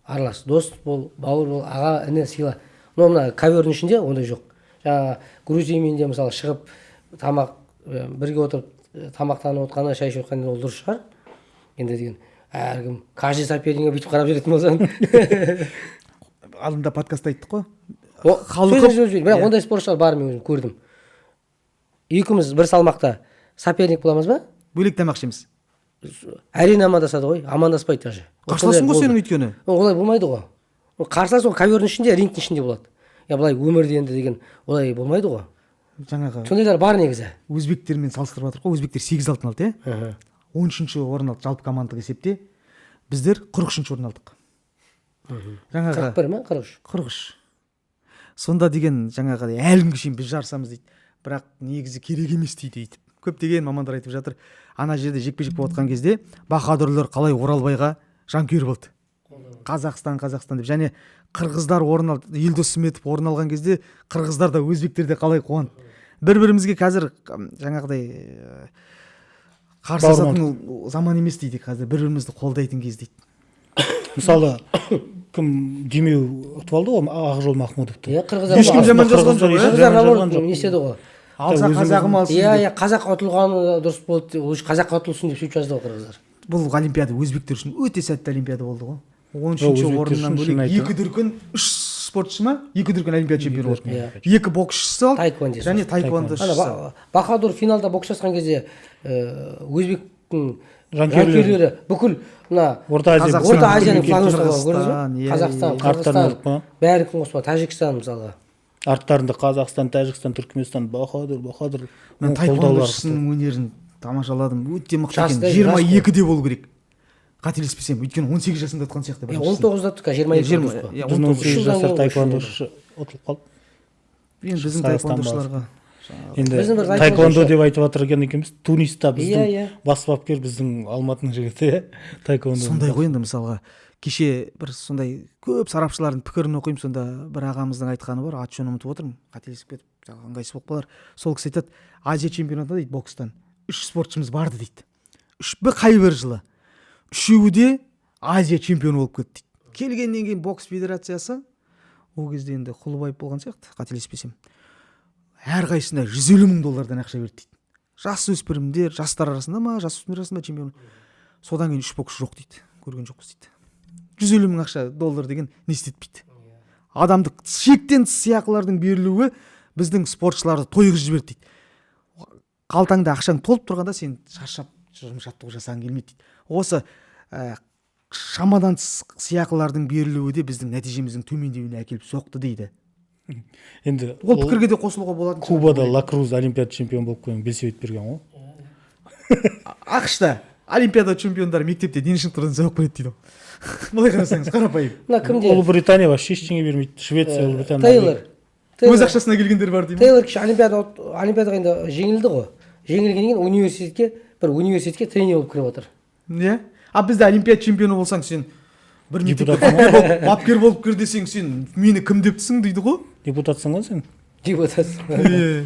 аралас, дос бол, бауыр бол, аға, іні сыйла. Но мына ковердің ішінде ондай жоқ. Жаңағы грузинмен де, мысалы, шығып тамақ, бірге отырып, тамақтанып отқаны, шай ішіп отқаны, ол дұрыс шығар енді деген. Әркім каждый соперникке бүйтіп қарап жүретін болсаң. Алдында подкастта айттық қой. Сөз сөз, бірақ ондай спортшылар бар, мен өзім көрдім. Екеуміз бір салмақта соперник боламыз ба? Бөлек тамақ ішеміз. Әрең амандасады ғой, амандаспайды даже. Қарсыласың ғой Сондай сенің болды. өйткені. Олай болмайды ғой. Ол қарсылас, ол ковердің ішінде, рингтің ішінде болады. Я былай өмірде енді деген олай болмайды ғой. Жаңағы сондайлар бар негізі. Өзбектермен салыстырып жатыр ғой. Өзбектер сегіз алтын алды, иә, 13-ші орын алды жалпы командалық есепте. Біздер 43-ші орын алдық жаңағы. 41 ма, 43? 43. Сонда деген жаңағы әлі күнге шейін біз жарысамыз дейді, бірақ негізі керек емес дейді. Өйтіп көптеген мамандар айтып жатыр. Ана жерде жекпе жек болып жатқан кезде баһадүрлер қалай Оралбайға жанкүйер болды, «Қазақстан, Қазақстан» деп. Және қырғыздар орын алды, Елдос Сметов орын алған кезде қырғыздар да, өзбектер де қалай қуанды. Бір бірімізге қазір жаңағыдай қарсыласатын заман емес дейді, қазір бір бірімізді қолдайтын кез дейді. Мысалы, кім, Демеу ұтып алды ғой Ақжол Махмудовты. Иә, қырғыздар Ешкім жаман жазған жоқ, иә? Қырғыздар Жаман наоборот жазған жоқ. не істеді ғой. Алса, қазағым алсын иә деп. Иә, қазақ ұтылғаны дұрыс болды, лучше қазақ ұтылсын деп сөйтіп жазды ғой қырғыздар. Бұл олимпиада өзбектер үшін өте сәтті олимпиада болды ғой. Он Жоқ, үшінші өзбектер орыннан үшін бөлек шын айтайын. Екі дүркін, үш спортшы ма, екі дүркін олимпиада чемпионы болды. Иә. Екі боксшысы алды Таэквондист. және таэквондошысы. Ана Бахадур финалда бокстасқан кезде өзбектің жанкүйерлері. Жанкүйерлері бүкіл мына Орта Азия. Қазақстан, Орта Азияның Түркия, флагын ұстаған, көрдіңіз Қырғызстан, ба? иә, Қазақстан, иә. Арттарына Қырғызстан, алып па? бәрін қоспа, Тәжікстан мысалға. Арттарында Қазақстан, Тәжікстан, Түркіменстан, Бахадүр, Бахадүр. Мен Оның қолдаулары. таэквондошысының өнерін тамашаладым, өте мықты Жас екен. та, Жиырма жас қой. екіде болу керек, қателеспесем, өйткені 18 жасында ұтқан сияқты Иә, біріншісін. 19-да ұтты, 22 Жиырма, дұрыс қой. иә, Біздің 19. 18 Үш жылдан жасар кейін, үш таэквондошы ұтылып қалды. Енді біздің Қазақстан таэквондошыларға енді Біздің бір таэквондо таэквондошы- деп айтып жатыр екен екенбіз, Туниста біздің Иә, иә. бас бапкер біздің Алматының жігіті, иә, таэквондо. Сондай ғой енді. Мысалға, кеше бір сондай көп сарапшылардың пікірін оқимын. Сонда бір ағамыздың айтқаны бар, аты жөнін ұмытып отырмын, қателесіп кетіп жаңағы ыңғайсыз болып қалар. Сол кісі айтады: «Азия чемпионатына, — дейді, — бокстан үш спортшымыз барды, — дейді, — үш бір қай бір жылы үшеуі де Азия чемпионы болып кетті», — дейді. Келгеннен кейін бокс федерациясы, ол кезде енді Құлыбаев болған сияқты, қателеспесем, әрқайсысына 150 мың доллардан ақша берді дейді. Жас өспірімдер, жастар арасында ма, жасөспірімдер арасында чемпион. Содан кейін үш боксшы жоқ дейді, көрген жоқпыз дейді. 150 мың ақша доллар деген не істетпейді адамды? Шектен тыс сыйақылардың берілуі біздің спортшыларды тойғызып жіберді дейді. Қалтаңда ақшаң толып тұрғанда сен шаршап жұмыс, жаттығу жасағың келмейді дейді. Осы шамадан тыс сыйақылардың берілуі де біздің нәтижеміздің төмендеуіне әкеліп соқты дейді. Енді ол пікірге де қосылуға болатын шығар. Кубада Лакруз олимпиада чемпионы болып келген, белсебет берген ғой. АҚШ-та олимпиада чемпиондары мектепте дене шынықтырудан сабақ береді дейді ғой. Былай қарасаңыз, қарапайым. Мына кімде? Ұлыбритания вообще ештеңе бермейді, Швеция, Ұлыбритания. Тейлор. Өз ақшасына келгендер бар деймін. Тейлор кеше олимпиадаға енді жеңілді ғой. Жеңілгеннен кейін университетке, бір университетке тренер болып кіріп отыр. Иә, а бізде олимпиада чемпионы болсаң, сен бір мектепте Депутат. бапкер болып кір десең, сен мені кім дептісің дейді ғой. Депутатсың ғой сен. Депутат. Иә.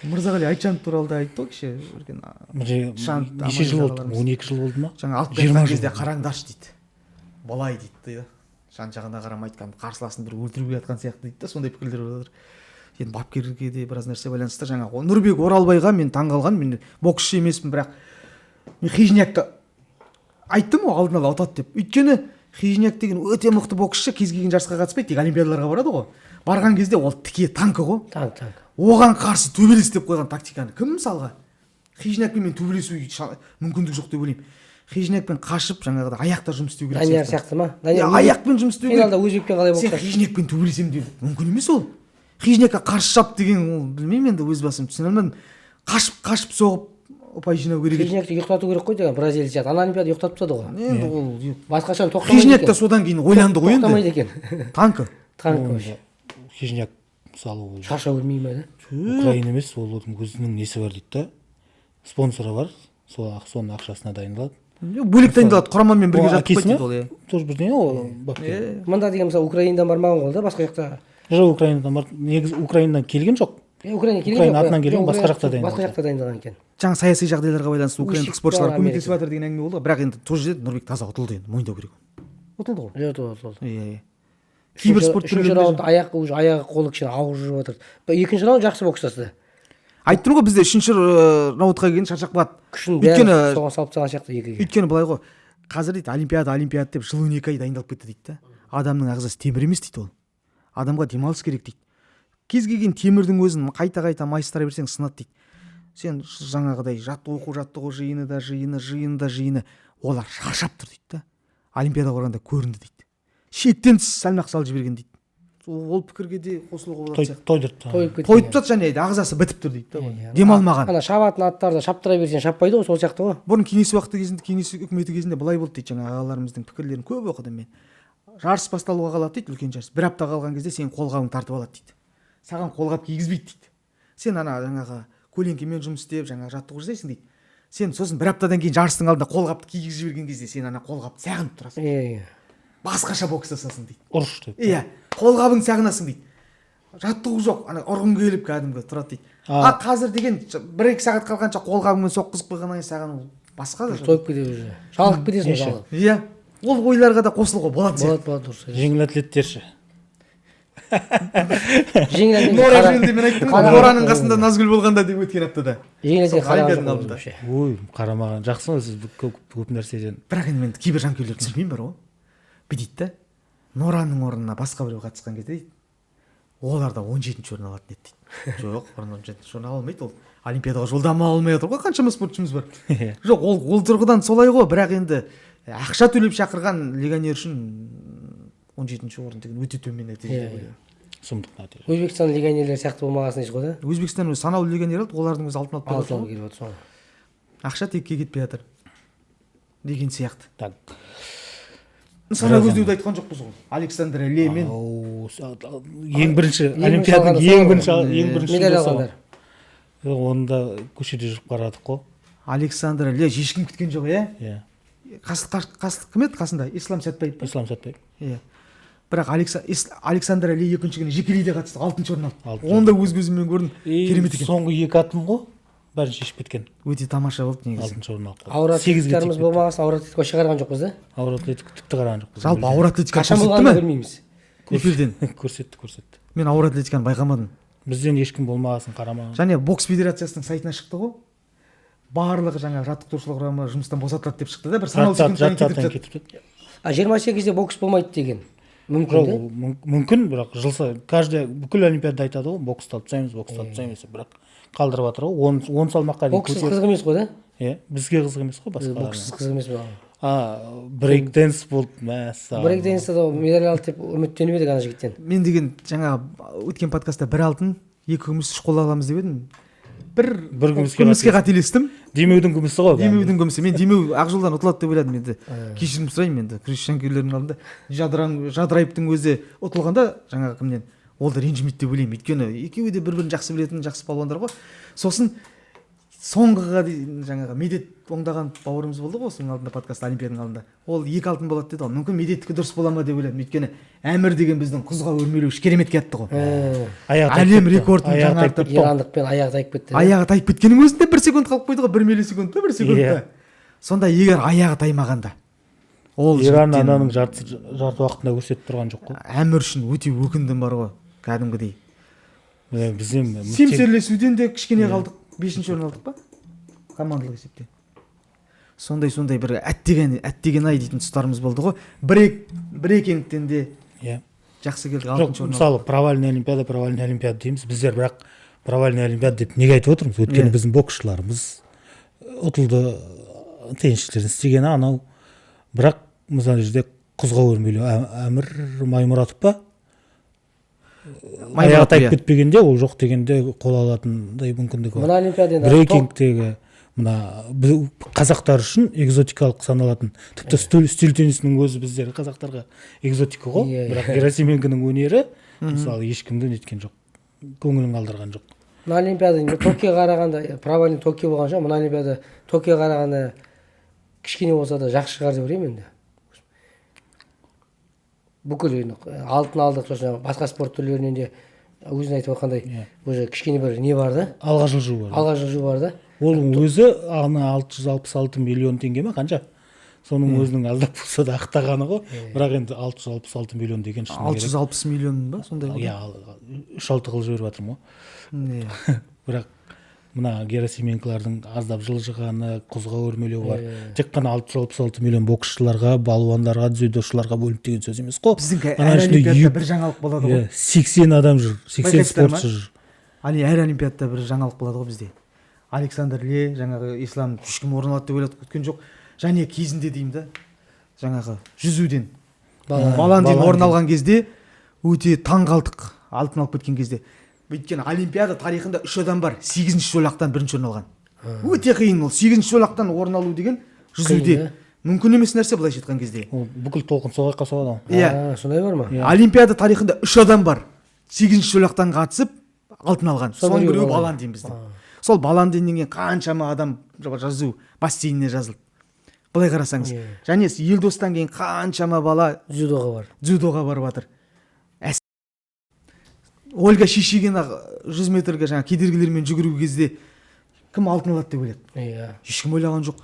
Мырзағали Айтжанов туралы да айтты ғой кеше үлкен Міне, Шант неше жыл болды? ағаларымыз. 12 жыл болды ма? Жаңа алып 20 келе жыл кезде болды. «Қараңдаршы, — дейді, — былай», — дейді да, жан жағына қарамайды, кәдімгі қарсыласын бір өлтіруге жатқан сияқты дейді да. Сондай пікірлер болып жатыр. Енді бапкерге де біраз нәрсе байланысты. Жаңағы Нұрбек Оралбайға мен таңғалған. Мен боксшы емеспін, бірақ мен Хижнякты айттым ғой алдын ала ұтады деп. Өйткені Хижняк деген өте мықты боксшы, кез келген жарысқа қатыспайды, тек олимпиадаларға барады ғой. Барған кезде ол тіке танкі ғой. Танк, танк. Оған қарсы төбелес деп қойған тактиканы кім? Мысалға, Хижнякпен мен төбелесу мүмкіндік жоқ деп ойлаймын. Хижнякпен қашып жаңағыдай аяқта жұмыс істеу керек. Данияр сияқты ма? Данияр аяқпен жұмыс істеу керек. Финалда өзбекпен қалай бокстасты? Сен Хижнякпен төбелесемін деу мүмкін емес ол. Хижнякқа қарсы шап деген ол білмеймін енді, өз басым түсіне алмадым. Қашып соғып ұпай жинау керек. Хижнякты ұйықтату керек қой деген бразилия сияқты. Ана олимпиада ұйықтатып тастады ғой. Енді ол басқаша тоқтамайды. Хижняк та содан кейін ойланды ғой енді. Тоқтамайды екен. Танкі. Танкі вообще. Хижняк мысалы ол шаршау білмей ме да? Украина емес, ол өзінің несі бар дейді да. Спонсоры бар, сол соның ақшасына дайындалады. Бөлек дайындалады, құрамамен бірге жаттықпайды дейді ол, иә. Тоже бірдеңе ол бапкер. Мында деген мысалы Украинадан бармаған ғой да, басқа жақта. Жоқ, Украинадан бар. Негізі Украинадан келген жоқ. Украина келген жоқ. Украина атынан келген, басқа жақта дайындалған. Басқа жақта дайындалған екен. Жаңа саяси жағдайларға байланысты украиндық спортшылар көмектесіп жатыр деген әңгіме болды ғой. Бірақ енді сол жерде Нұрбек таза ұтылды енді, мойындау керек. Ұтылды ғой. Ұтылды. Иә, иә. Кейбір спорт түрлерінде раунд аяқ уже аяғы қолы кішкене ауыр жүріп жатыр. Екінші раунд жақсы бокстасты. Айттым ғой, бізде үшінші раундқа келген шаршап қалады. Күшін бәрін соған салып тастаған сияқты екіге. Өйткені былай ғой, қазір дейді олимпиада, олимпиада деп жыл 12 ай дайындалып кетті дейді да. Адамның ағзасы темір емес дейді ол. Адамға демалыс керек дейді. Кез келген темірдің өзін қайта-қайта майыстыра берсең сынады дейді. Сен жаңағыдай оқу жаттығу жиыны да жиыны, жиыны да жиыны, олар шаршап тұр дейді да. Олимпиадаға барғанда көрінді дейді. Шектен тыс салмақ салып жіберген дейді. Ол пікірге де қосылуға болады сияқты. Тойдырды. Тойып тастады және ағзасы бітіп тұр дейді да. Демалмаған. Ана шабатын аттарды шаптыра берсең шаппайды ғой, сол сияқты ғой. Бұрын кеңес уақыты кезінде, кеңес үкіметі кезінде былай болды дейді, жаңа ағаларымыздың пікірлерін көп оқыдым мен. Жарыс басталуға қалады дейді, үлкен жарыс. Бір апта қалған кезде сенің қолғабың тартып алады дейді. Саған қолғап кигізбейді дейді. Сен ана жаңағы көлеңкемен жұмыс істеп, жаңағы жаттығу жасайсың дейді. Сен сосын бір аптадан кейін жарыстың алдында қолғапты кигізіп жіберген кезде сен ана қолғапты сағынып тұрасың. Иә. Басқаша бокстасасың дейді. Ұрыш деп. Иә, қолғабың сағынасың дейді. Жаттығу жоқ, ана ұрғың келіп кәдімгі тұрады дейді. А қазір деген 1-2 сағат қалғанша қолғабыңмен соққызып қойғаннан кейін саған ол басқа да. Тойып кетеді уже. Шалқып кетесің жалғыз. Иә. Ол ойларға да қосылуға болады. Болады, дұрыс. Жеңіл атлеттер ше. Жеңіл атлет. Нора жөнінде мен айттым ғой, Нораның қасында Назгүл болғанда деп өткен аптада. Жеңіл атлет қараған жоқ. Ой, қарамаған жақсы ғой, сіз көп нәрседен. Бірақ енді мен кейбір жанкүйерлерді түсінбеймін бар ғой. Бүйтеді да, Нораның орнына басқа біреу қатысқан кезде дейді, олар да 17-ші орын алатын еді дейді. Жоқ, 17-ші орын ала алмайды ол. Олимпиадаға жолдама ала алмай отыр ғой, қаншама спортшымыз бар. Жоқ, ол тұрғыдан солай ғой, бірақ енді ақша төлеп шақырған легионер үшін 17-ші орын деген өте төмен нәтиже деп ойлаймын. Сұмдық нәтиже. Өзбекстан легионерлері сияқты болмағасын дейсіз ғой да? Өзбекстан өзі санаулы легионер алды, олардың өзі алтын алып келіп отыр. Келіп отыр. Ақша текке кетпей жатыр деген сияқты. Так. Нысана көздеуді айтқан жоқпыз ғой. Александр Ле мен ең бірінші олимпиаданың ең бірінші медаль алғандар. Оны да көшеде жүріп қарадық қой. Александр Ле ешкім күткен жоқ, иә? Иә. Қас кім еді қасында? Ислам Сәтбаев. Ислам Сәтбаев. Иә. Бірақ Александр Ле екінші күні жекелейде қатысты, 6-шы орын алды. Оны да өз көзіммен көрдім. Керемет екен. Соңғы екі атым ғой, бәрін шешіп кеткен. Өте тамаша болды негізі. 6-шы орын алды. Ауыр атлетиктеріміз болмағасын, ауыр атлетика шығарған жоқпыз да? Ауыр атлетика тіпті қараған жоқпыз. Жалпы ауыр атлетика қашан болғанын білмейміз. Эфирден көрсетті. Мен ауыр атлетиканы байқамадым. Бізден ешкім болмағасын қарамаған. Және бокс федерациясының сайтына шықты ғой. Барлығы жаңа жаттықтырушылар құрамы жұмыстан босатылады деп шықты да, бір санаулы секундтан кетіп жатты. А 28-де бокс болмайды деген. Мүмкін де? Мүмкін, бірақ жылса, каждый бүкіл олимпиада айтады ғой, боксты алып тастаймыз, боксты алып тастаймыз, бірақ қалдырып жатыр ғой. 10 салмаққа дейін. Бокссыз қызық емес қой да? Иә, бізге қызық емес қой, басқа. Бокссыз қызық емес қой. Брейк дэнс болды, мәссаған. Брейк дэнсте де медаль алды деп үміттеніп едік ана жігіттен. Мен деген жаңа өткен подкастта 1 алтын, 2 күміс, 3 қола аламыз деп едім. Бір күміске қателестім. Демеудің күмісі ғой. Демеудің күмісі. Мен демеу Ақжолдан ұтылады деп ойладым енді. Кешірім сұраймын енді. Күрес жанкүйерлерінің алдында Жадыраевтың өзі ұтылғанда жаңағы кімнен, ол да ренжімейді деп ойлаймын. Өйткені екеуі де бір-бірін жақсы білетін жақсы палуандар ғой. Сосын соңғыға дейін жаңағы Медет оңдаған бауырымыз болды ғой, осының алдында подкаст олимпиаданың алдында. Ол 2 алтын болады деді ғой. Мүмкін Медеттікі дұрыс бола ма деп ойладым. Өйткені Әмір деген біздің құзға өрмелеуші керемет кетті ғой. Әлем рекордын жаңартып, ирандықпен аяғы тайып кетті. Аяғы тайып кеткеннің өзінде 1 секунд қалып қойды ғой, 1 миллисекунд па, 1 секунд па. Сонда егер аяғы таймағанда ол Иран ананың жарты уақытында көрсетіп тұрған жоқ қой. Әмір үшін өте өкіндім бар ғой, кәдімгідей. Бізден семсерлесуден де кішкене қалдық. 5-ші орын алдық па? Командалық есепте. Сондай бір әттеген ай дейтін тұстарымыз болды ғой. Брейкингтен де жақсы келдік, 6-шы орын. Мысалы, провальный олимпиада дейміз. Біздер бірақ провальный олимпиада деп неге айтып отырмыз? Өйткені біздің боксшыларымыз ұтылды, Теннисшілердің істегені анау. Бірақ мысалы жерде құзға өрмелеу Әмір Маймұратов па? Аяғы тайып кетпегенде, ол жоқ дегенде қол алатындай мүмкіндігі бар. Мына олимпиада енді брейкингтегі мына қазақтар үшін экзотикалық саналатын, тіпті үстел теннисінің өзі біздер қазақтарға экзотика ғой. Бірақ Герасименконың өнері мысалы ешкімді неткен жоқ, көңілін қалдырған жоқ. Мына олимпиада енді Токиоға қарағанда, провальный Токио болған шығар. Мына олимпиада Токиоға қарағанда кішкене болса да жақсы шығар деп ойлаймын енді. Бүкіл енді алтын алдық, сосын басқа спорт түрлерінен де өзің айтып отқандай уже кішкене бір не бар да, алға жылжу бар. Алға жылжу бар да. Оның өзі ана 666 миллион теңге ма қанша, соның өзінің аздап болса да ақтағаны ғой. Бірақ енді 666 миллион деген шыны керек. 660 миллион ба сондай ғой? Иә, 3-6 қылып жіберіп жатырмын ғой. Бірақ мына Герасименколардың аздап жылжығаны, құзға өрмелеу бар. Тек қана 666 миллион боксшыларға, балуандарға, дзюдошыларға бөлінді деген сөз емес қой. Біздің әр олимпиадада бір жаңалық болады ғой. 80 адам жүр, 80 спортшы жүр. Әр олимпиадада бір жаңалық болады ғой бізде. Александр Ле, жаңағы Ислам ешкім орын алады деп ойлап күткен жоқ. Және кезінде деймін да, жаңағы жүзуден Баландин орын алған кезде өте таң қалдық, алтын алып кеткен кезде. Өйткені олимпиада тарихында 3 адам бар, 8-ші жолақтан бірінші орын алған. Өте қиын ол, 8-ші жолақтан орын алу деген жүзуде мүмкін емес нәрсе былайша айтқан кезде. Ол бүкіл толқын сол жаққа соғады ғой. Иә. Сондай бар ма? Олимпиада тарихында 3 адам бар, 8-ші жолақтан қатысып алтын алған. Соның біреуі Баландин біздің. Сол Баландиннен кейін қаншама адам жазу бассейніне жазылды. Былай қарасаңыз. Және Елдостан кейін қаншама бала дзюдоға бар. Дзюдоға барып жатыр. Ольга Шишигина 100 метрге жаңа кедергілермен жүгіру кезде кім алтын алады деп ойлады? Иә. Ешкім ойлаған жоқ.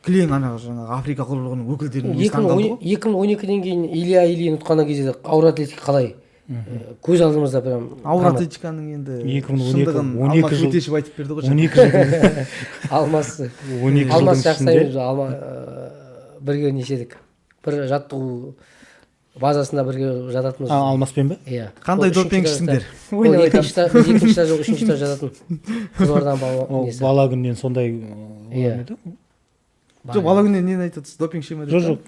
Кілең ана жаңағы Африка құрлығының өкілдерінің өзі таңғалды ғой. 2012-ден кейін Илья Ильин ұтқаннан кезде ауыр атлетика қалай? Көз алдымызда прям ауыр атлетиканың енді шындығын Алмас Өтешев айтып берді ғой. 12 жыл. Алмас 12 Алмас жақсы, Алма бірге нешедік. Бір жаттығу базасында бірге жататынбыз. Алмаспен бе? Иә. Қандай допинг ішсіңдер? Екінші этаж, үшінші этаж жататын. Қызылорданың бала несі. Бала күннен сондай. Иә. Жоқ, бала күннен нені айтады? Допинг іше ме деп? Жоқ,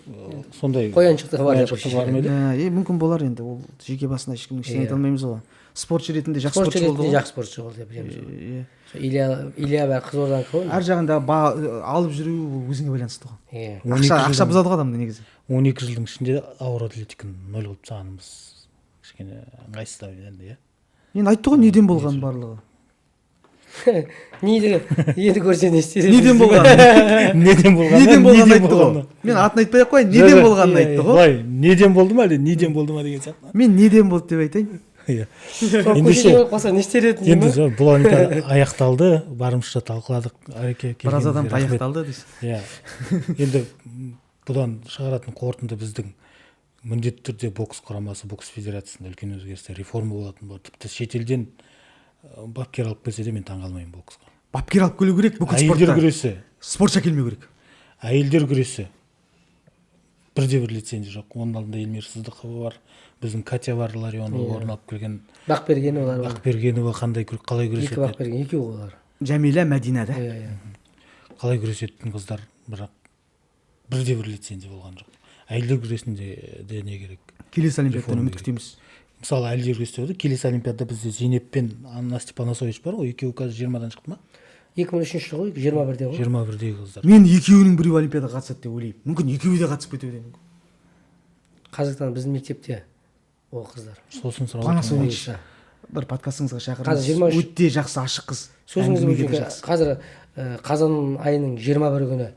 сондай. Қояншықтығы бар деп. Мүмкін болар енді, ол жеке басына ешкімнің ештеңе айта алмаймыз ғой. Спортшы ретінде жақсы спортшы болды ғой. Жақсы спортшы болды деп білеміз. Илья, Илья бәрі Қызылорданікі ғой. Әр жағында алып жүру өзіңе байланысты ғой. Иә. Ақша бұзады ғой адамды негізі. 12 жылдың ішінде ауыр атлетиканы нөл қылып тастағанымыз кішкене ыңғайсыздау енді, иә. Енді айтты ғой неден болғанын барлығы. Нейді енді көрсе не істер? Неден болғанын. Неден болғанын. Неден болғанын айтты ғой. Мен атын айтпай ақ қояйын, неден болғанын айтты ғой. Былай, неден болды ма әлде неден болды ма деген сияқты. Мен неден болды деп айтайын. Иә. Ендеше қалса не істер едің? Енді бұл олимпиада аяқталды, барымызша талқыладық. Әреке біраз адам аяқталды дейсіз. Иә. Енді бұдан шығаратын қорытынды біздің міндетті түрде бокс құрамасы, бокс федерациясында үлкен өзгерістер, реформа болатын болады. Тіпті шетелден бапкер алып келсе де мен таңғалмаймын боксқа. Бапкер алып келу керек бүкіл спортта. Әйелдер күресі. Спортшы әкелмеу керек. Әйелдер күресі. Бірде-бір лицензия жоқ. Оның алдында Эльмира Сыздықова бар, біздің Катя бар, Ларионова орын алып келген. Бақбергенова бар. Бақбергенова қандай қалай күреседі? Екі Бақберген, екеуі олар. Жәмила, Мәдина да. Иә, иә. Қалай күресетін қыздар, бірақ бірде-бір лицензия болған жоқ. Әйелдер күресінде де не керек? Келесі олимпиададан үміт күтеміз. Мысалы әйелдер күресі деп, келесі олимпиадада бізде Зейнеп пен Анна Степаносович бар ғой, екеуі қазір 20-дан шықты ма? 2003 жыл ғой, 21-де ғой. 21-дегі қыздар. Мен екеуінің біреуі олимпиадаға қатысады деп ойлаймын. Мүмкін екеуі де қатысып кетуі де мүмкін. Қазақстан біздің мектепте ол қыздар. Сосын сұрап Панасович бір подкастыңызға шақырыңыз. Өте жақсы ашық қыз. Сөзіңізді қазір қазан айының 21 күні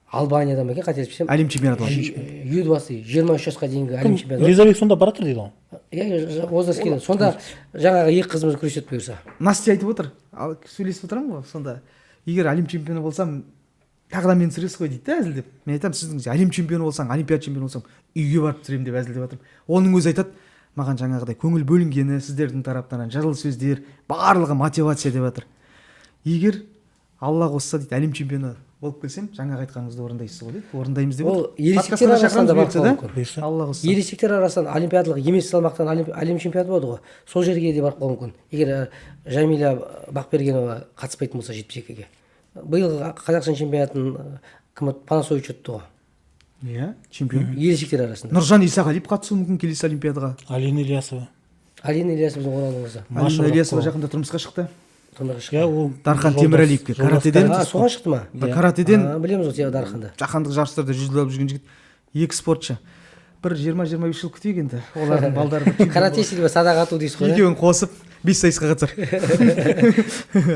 Албанияда ма екен, қателеспесем, әлем чемпионаты. Ю-20 23 жасқа дейінгі әлем чемпионаты. Ризабек сонда баратыр дейді ғой. Иә, возраст келді. Сонда жаңағы екі қызымыз күреседі бұйырса. Настя айтып отыр. Ал сөйлесіп отырамын ғой сонда. Егер әлем чемпионы болсам, тағы да мені түсіресіз ғой дейді да әзілдеп. Мен айтамын, сіздің әлем чемпионы болсаң, олимпиада чемпионы болсаң, үйге барып түсіремін деп әзілдеп жатырмын. Оның өзі айтады, маған жаңағыдай көңіл бөлінгені, сіздердің тараптан жылы сөздер, барлығы мотивация деп жатыр. Егер Алла қосса дейді, әлем чемпионы болып келсем, жаңағы айтқаныңызды орындайсыз ғой дейді. Орындаймыз деп отыр. Ол ересектер арасында бар мүмкін. Алла қосса. Ересектер арасынан олимпиадалық емес салмақтан әлем чемпионаты болады ғой. Сол жерге де барып қалуы мүмкін. Егер Жәмила Бақбергенова қатыспайтын болса 72-ге. Биыл Қазақстан чемпионатын Кім? Панасович ұтты ғой. Иә, чемпион. Ересектер арасында. Нұржан Исағалиев қатысуы мүмкін келесі олимпиадаға. Алина Ильясова. Алина Ильясова біздің Оралдың қызы. Маша Алина Ильясова Рабкова. жақында тұрмысқа шықты. Тұрмысқа шықты. Иә, ол Дархан жолдас- Темірәлиевке каратэден. А, соған шықты ма? Иә. Каратэден. А, білеміз ғой Дарханды. Жаһандық жарыстарда жүлде алып жүрген жігіт. Екі спортшы. Бір 20-25 жыл күтейік енді. Олардың балдары бір чемпион Карате стилі садақ ату дейсіз ғой. Екеуін қосып 5 сайысқа қатысар.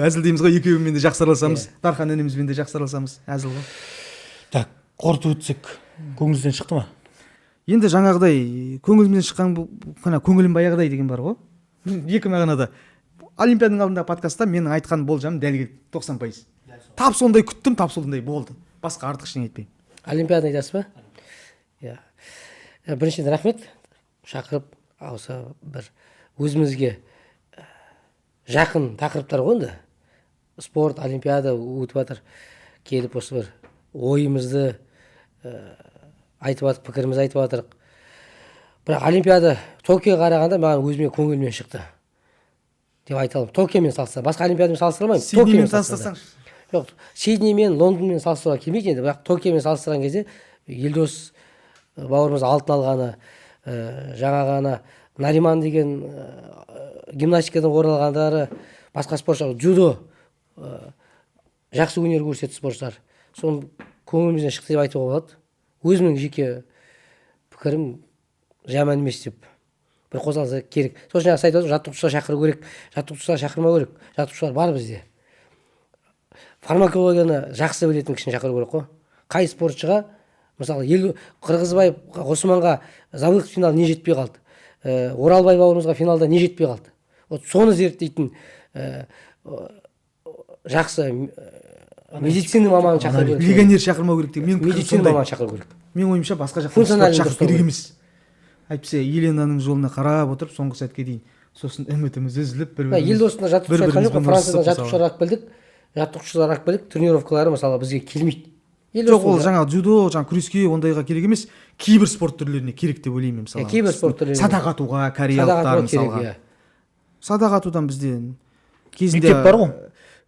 Әзілдейміз ғой, екеуімен де жақсы араласамыз. Дархан інімізбен де жақсы араласамыз. Әзіл ғой. Так, қорытып өтсек, көңіліңізден шықты ма? Енді жаңағыдай көңілімнен шыққан, қана көңілім баяғыдай деген бар ғой. Екі мағынада. Олимпиаданың алдында подкастта менің айтқан болжамым дәл келді, 90%. Тап сондай күттім, тап сондай болды. Басқа артық ештеңе айтпаймын. Олимпиада айтасыз ба? Иә. Біріншіден рахмет шақырып, осы бір өзімізге жақын тақырыптар ғой енді. Спорт, олимпиада өтіп жатыр. Келіп осы бір ойымызды айтып жатыр, пікірімізді айтып жатырық. Бірақ олимпиада Токиоға қарағанда маған өзіме көңілімнен шықты деп айта аламын. Токиомен салыстыра, басқа олимпиадамен салыстыра алмаймын. Сиднеймен Токиомен салыстырсам. салыстырсаңшы. Жоқ, Сиднеймен, Лондонмен салыстыруға келмейді енді, бірақ Токиомен салыстырған кезде Елдос бауырымыз алтын алғаны, жаңағы ана Нариман деген гимнастикадан орын алғандары, басқа спортшылар, дзюдо жақсы өнер көрсетті спортшылар. Соны көңілімізден шықты деп айтуға болады. Өзімнің жеке пікірім жаман емес деп. Бір қозғалса керек. Сосын жаңа сіз айтып отырсыз, жаттықтырушылар шақыру керек, жаттықтырушылар шақырмау керек. Жаттықтырушылар бар бізде. Фармакологияны жақсы білетін кісіні шақыру керек қой. Қай спортшыға, мысалы, Қырғызбаев Ғұсманға за выход в финал не жетпей қалды? Оралбай бауырымызға финалда не жетпей қалды? Вот соны зерттейтін жақсы медицина маманын шақыру керек. Легионер шақырмау керек деген менің пікірім Медицина сондай. маманын шақыру керек. Менің ойымша, басқа жақтан Функциональный спорт шақыру дұрыстау керек керек. емес. Әйтпесе Еленаның жолына қарап отырып соңғы сәтке дейін, сосын үмітіміз үзіліп, бір Елдосында жаттықтырушы айтқан жоқ қой, бір-бірімізбен Франциядан ұрысып. жаттықтырушылар алып келдік, жаттықтырушылар алып келдік, тренировкалары мысалы бізге келмейді. Жоқ, ол жаңағы дзюдо, жаңағы күреске, ондайға керек емес, кейбір спорт түрлеріне керек деп ойлаймын мен, мысалы. Иә, кейбір спорт түрлеріне. Садақ атуға, Садақ кореялықтар атуға керек, мысалға. иә. Садақ атудан бізде кезінде Мектеп бар ғой.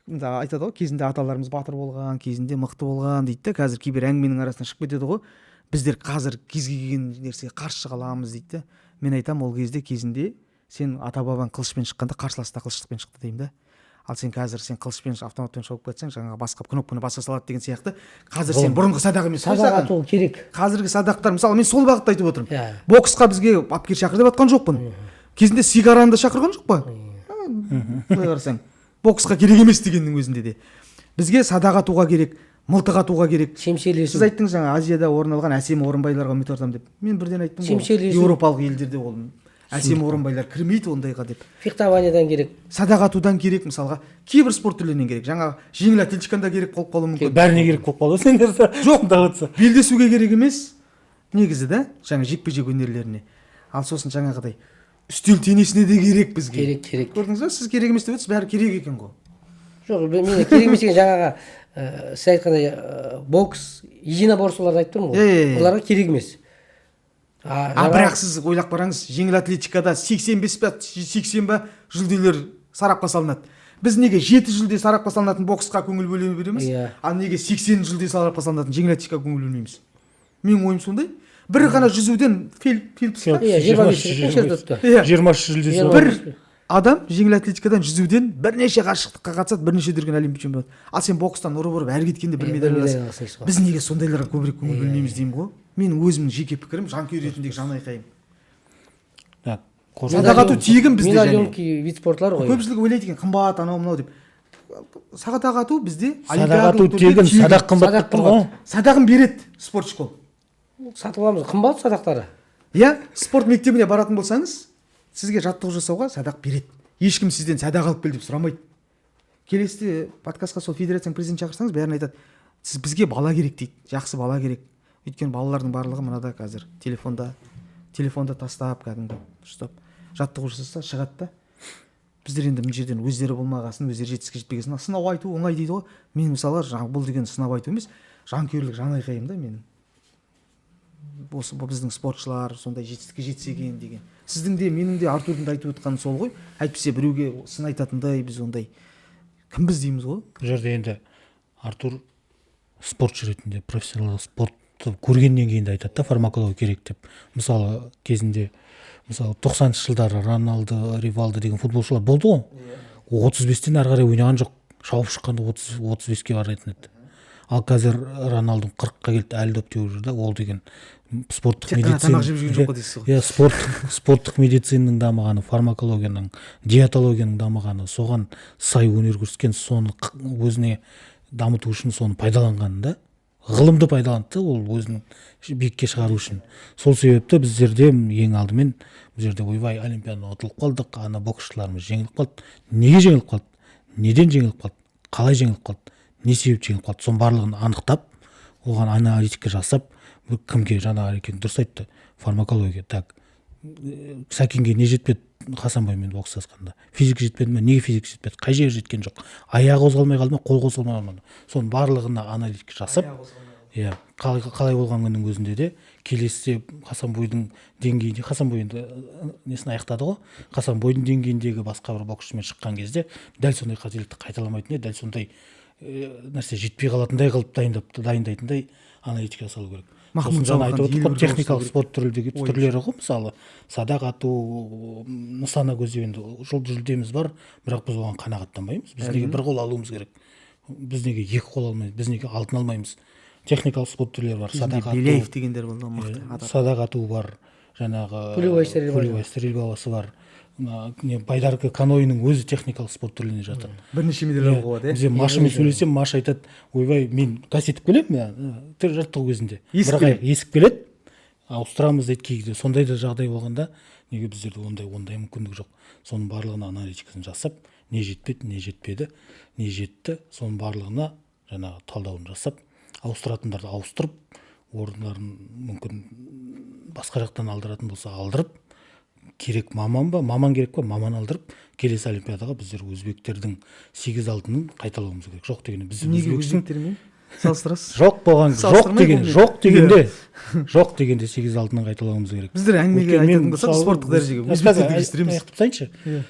Мында айтады ғой, кезінде аталарымыз батыр болған, кезінде мықты болған дейді да, қазір кейбір әңгіменің арасынан шығып кетеді ғой. Біздер қазір кез келген нәрсеге қарсы шыға аламыз дейді да. Мен айтамын, ол кезде кезінде сен ата бабаң қылышпен шыққанда қарсылас та қылыштықпен шықты деймін да. Ал сен қазір сен қылышпен, автоматпен шауып кетсең, жаңағы басқа кнопканы баса салады деген сияқты. Қазір сен бұрынғы садақ емес қой Садақ саған. ату керек. Қазіргі садақтар, мысалы, мен сол бағытта айтып отырмын. Иә. Боксқа бізге бапкер шақыр деп жатқан жоқпын. Кезінде Сигаранды шақырған жоқ па? Былай қарасаң, боксқа керек емес дегеннің өзінде де. Бізге садақ атуға керек, мылтық атуға керек. Семсерлесу. Сіз айттыңыз жаңа, Азияда орын алған Әсем Орынбайларға үміт артамын деп. Мен бірден айттым ғой. Семсерлесу. Еуропалық елдерде ол Әсем Орынбайлар кірмейді ондайға деп. Фехтованиядан керек. Садақ атудан керек, мысалға, кейбір спорт түрлерінен керек. Жаңа жеңіл атлетикадан да керек болып қалуы мүмкін. Бәріне керек болып қалды сендер. Жоқ. Отырса. Белдесуге керек емес негізі да, жаңа жекпе-жек өнерлеріне. Ал сосын жаңағыдай үстел теннисіне де керек бізге. Керек, керек. Көрдіңіз ба, сіз керек емес деп отырсыз, бәрі керек екен ғой. Жоқ, мен керек емес деген жаңағы сіз айтқандай бокс, единоборстволарды айтып тұрмын ғой. Иә, иә, иә. Оларға керек емес. А бірақ сіз ойлап қараңыз, жеңіл атлетикада 85 пе, 80 ба жүлделер сарапқа салынады. Біз неге 7 жүлде сарапқа салынатын боксқа көңіл бөле береміз? Иә. Ал неге 80 жүлде сарапқа салынатын жеңіл атлетикаға көңіл бөлмейміз? Менің ойым сондай. Бір ғана жүзуден Фелпс па? Иә, 25 рет ұтты. Иә. 23 жүлдесі Жиырма бар. Бір адам жеңіл атлетикадан, жүзуден бірнеше қашықтыққа қатысады, бірнеше дүркін әлем чемпионы болады. Ал сен бокстан ұрып ұрып әрі кеткенде бір Иә, медаль бір медаль аласың. аласың дейсіз ғой. Біз неге сондайларға көбірек көңіл бөлмейміз деймін ғой. Менің өзімнің жеке пікірім, жанкүйер ретіндегі жан айқайым. Так, Садақ ату тегін бізде және. Медальонкий вид спортлар ғой. Көпшілік ойлайды екен, қымбат анау мынау деп. Садақ ату бізде Садақ ату олимпиадалық түрде тегін, садақ қымбат Садақ деп тұр ғой. қымбат. Садағын береді спорт школ. Сатып аламыз, қымбат садақтары. Иә, спорт мектебіне баратын болсаңыз, сізге жаттығу жасауға садақ береді. Ешкім сізден садақ алып кел деп сұрамайды. Келесіде подкастқа сол федерацияның президентін шақырсаңыз, бәрін айтады. Сіз бізге бала керек дейді, жақсы бала керек. Өйткені балалардың барлығы мынада қазір телефонда тастап, кәдімгі ұстап жаттығу жасаса шығады да. Біздер енді мына жерден өздері болмағасын, өздері жетістікке жетпегесін сынау айту оңай дейді ғой. Мен мысалға жаңа бұл деген сынап айту емес, жанкүйерлік жан айқайым да менің. Осы біздің спортшылар сондай жетістікке жетсе екен деген. Сіздің де, менің де, Артурдың да айтып отқаны сол ғой. Әйтпесе біреуге сын айтатындай біз ондай кімбіз дейміз ғой. Бұл жерде енді Артур Спортшы ретінде, профессионалдық спортты көргеннен кейін де айтады да, фармакология керек деп. Мысалы, кезінде, мысалы, 90-шы жылдары Роналдо, Ривалдо деген футболшылар болды ғой. 35-тен ары қарай ойнаған жоқ, шауып шыққанда 30, 35-ке баратын еді. Ал қазір Роналду 40-қа келді, әлі доп теуіп жүр да. Ол деген спорттық Тек қана медицина. Тамақ жеп жүрген жоқ қой дейсіз ғой. Иә, спорттық медицинаның дамығаны, фармакологияның, диетологияның дамығаны, соған сай өнер көрсеткен, соны өзіне дамыту үшін соны пайдаланған да, ғылымды пайдаланды да ол өзінің биікке шығару үшін. Сол себепті біздерде ең алдымен бұл жерде, ойбай, олимпиададан ұтылып қалдық, ана боксшыларымыз жеңіліп қалды. Неге жеңіліп қалды, неден жеңіліп қалды, қалай жеңіліп қалды, не себепті жеңіліп қалды, соның барлығын анықтап, оған аналитика жасап, бұл кімге, жаңа Әрекен дұрыс айтты, фармакология. Так, Сәкенге не жетпеді Хасанбаймен бокстасқанда? Физика жетпеді ме? Неге физика жетпеді? Қай жері жеткен жоқ? Аяғы қозғалмай қалды ма, қол қозғалмай қалды ма? Соның барлығына аналитика жасап, иә, қалай болған күннің өзінде де келесіде Хасанбойдың деңгейінде, Хасанбой енді несін аяқтады ғой, Хасанбойдың деңгейіндегі басқа бір боксшымен шыққан кезде дәл сондай қателікті қайталамайтындай, дәл сондай нәрсе жетпей қалатындай қылып дайындайтындай аналитика жасалу керек. Махмуд Сосын жаңа айтып Салаханды отырмық елу қой, бір техникалық боксшы спорт Ой. түрлері ғой, мысалы, садақ ату, нысана көздеу. Енді жүлдеміз бар, бірақ біз оған қанағаттанбаймыз. Біз неге бір қол алуымыз керек? Біз неге екі қол алмаймыз? Біз неге алтын алмаймыз? Техникалық спорт түрлері бар, Кезінде садақ ату. Беляев дегендер болды ғой, мықты Иә, адам. Садақ ату бар, жаңағы Пулевая стрельба. Пулевая стрельбасы бар, мына не, байдарка, каноэның өзі техникалық спорт түрлеріне жатады. Бірнеше медаль алуға болады, иә. Бізде Машамен сөйлесем, Маша айтады: «Ойбай, мен кассетіп келемін жаттығу кезінде». Есіп Бірақ келеді. Есіп келеді, ауыстырамыз дейді кейде. Сондай да жағдай болғанда, неге біздерде ондай мүмкіндік жоқ? Соның барлығына аналитикасын жасап, не жетпеді, не жетпеді, не жетті, соның барлығына жаңағы талдауын жасап, ауыстыратындарды ауыстырып, орындарын мүмкін басқа жақтан алдыратын болса алдырып, керек маман ба, маман керек па, маман алдырып, келесі олимпиадаға біздер өзбектердің сегіз алтынын қайталауымыз керек. Жоқ дегенде біз Неге Өзбекстің өзбектермен салыстырасыз? Жоқ болған жоқ Салыстырмай деген болмайды. Жоқ дегенде, жоқ дегенде сегіз алтынын қайталауымыз керек. Біздер әңгімеге Өйткені мен айтатын болсақ, мысалы, спорттық дәрежеге қазір өзбектерді ілестіреміз. аяқтап тастайыншы. Иә.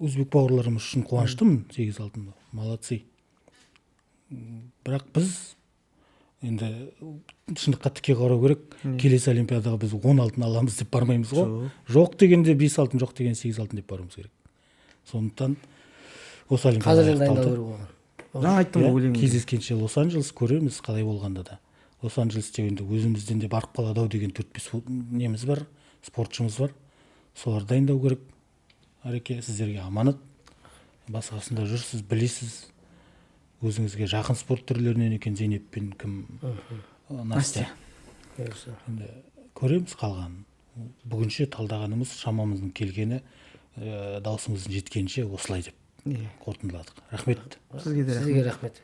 Өзбек бауырларымыз үшін қуаныштымын, сегіз алтын, молодцы. Бірақ біз енді шындыққа тіке қарау керек. Келесі олимпиадаға біз 10 алтын аламыз деп бармаймыз ғой. Жоқ дегенде бес алтын, жоқ дегенде сегіз алтын деп баруымыз керек. Сондықтан осы олимпиада Қазірден дайындалу аяқталды. керек оған. Жаңа айттым ғой Иә, өлеңді. Кездескенше Лос Анджелес, көреміз қалай болғанда да. Лос Анджелесте енді өзімізден де барып қалады ау деген төрт бес неміз бар, спортшымыз бар, соларды дайындау керек. Ареке, сіздерге аманат, басқасында жүрсіз, білесіз, өзіңізге жақын спорт түрлерінен екен Зейнеп пен кім, Настя. Бұйырса. Енді көреміз қалғанын. Бүгінше талдағанымыз, шамамыздың келгені, даусымыздың жеткенше осылай деп Иә. қорытындыладық. Рахмет. Сізге де рахмет. Сізге рахмет.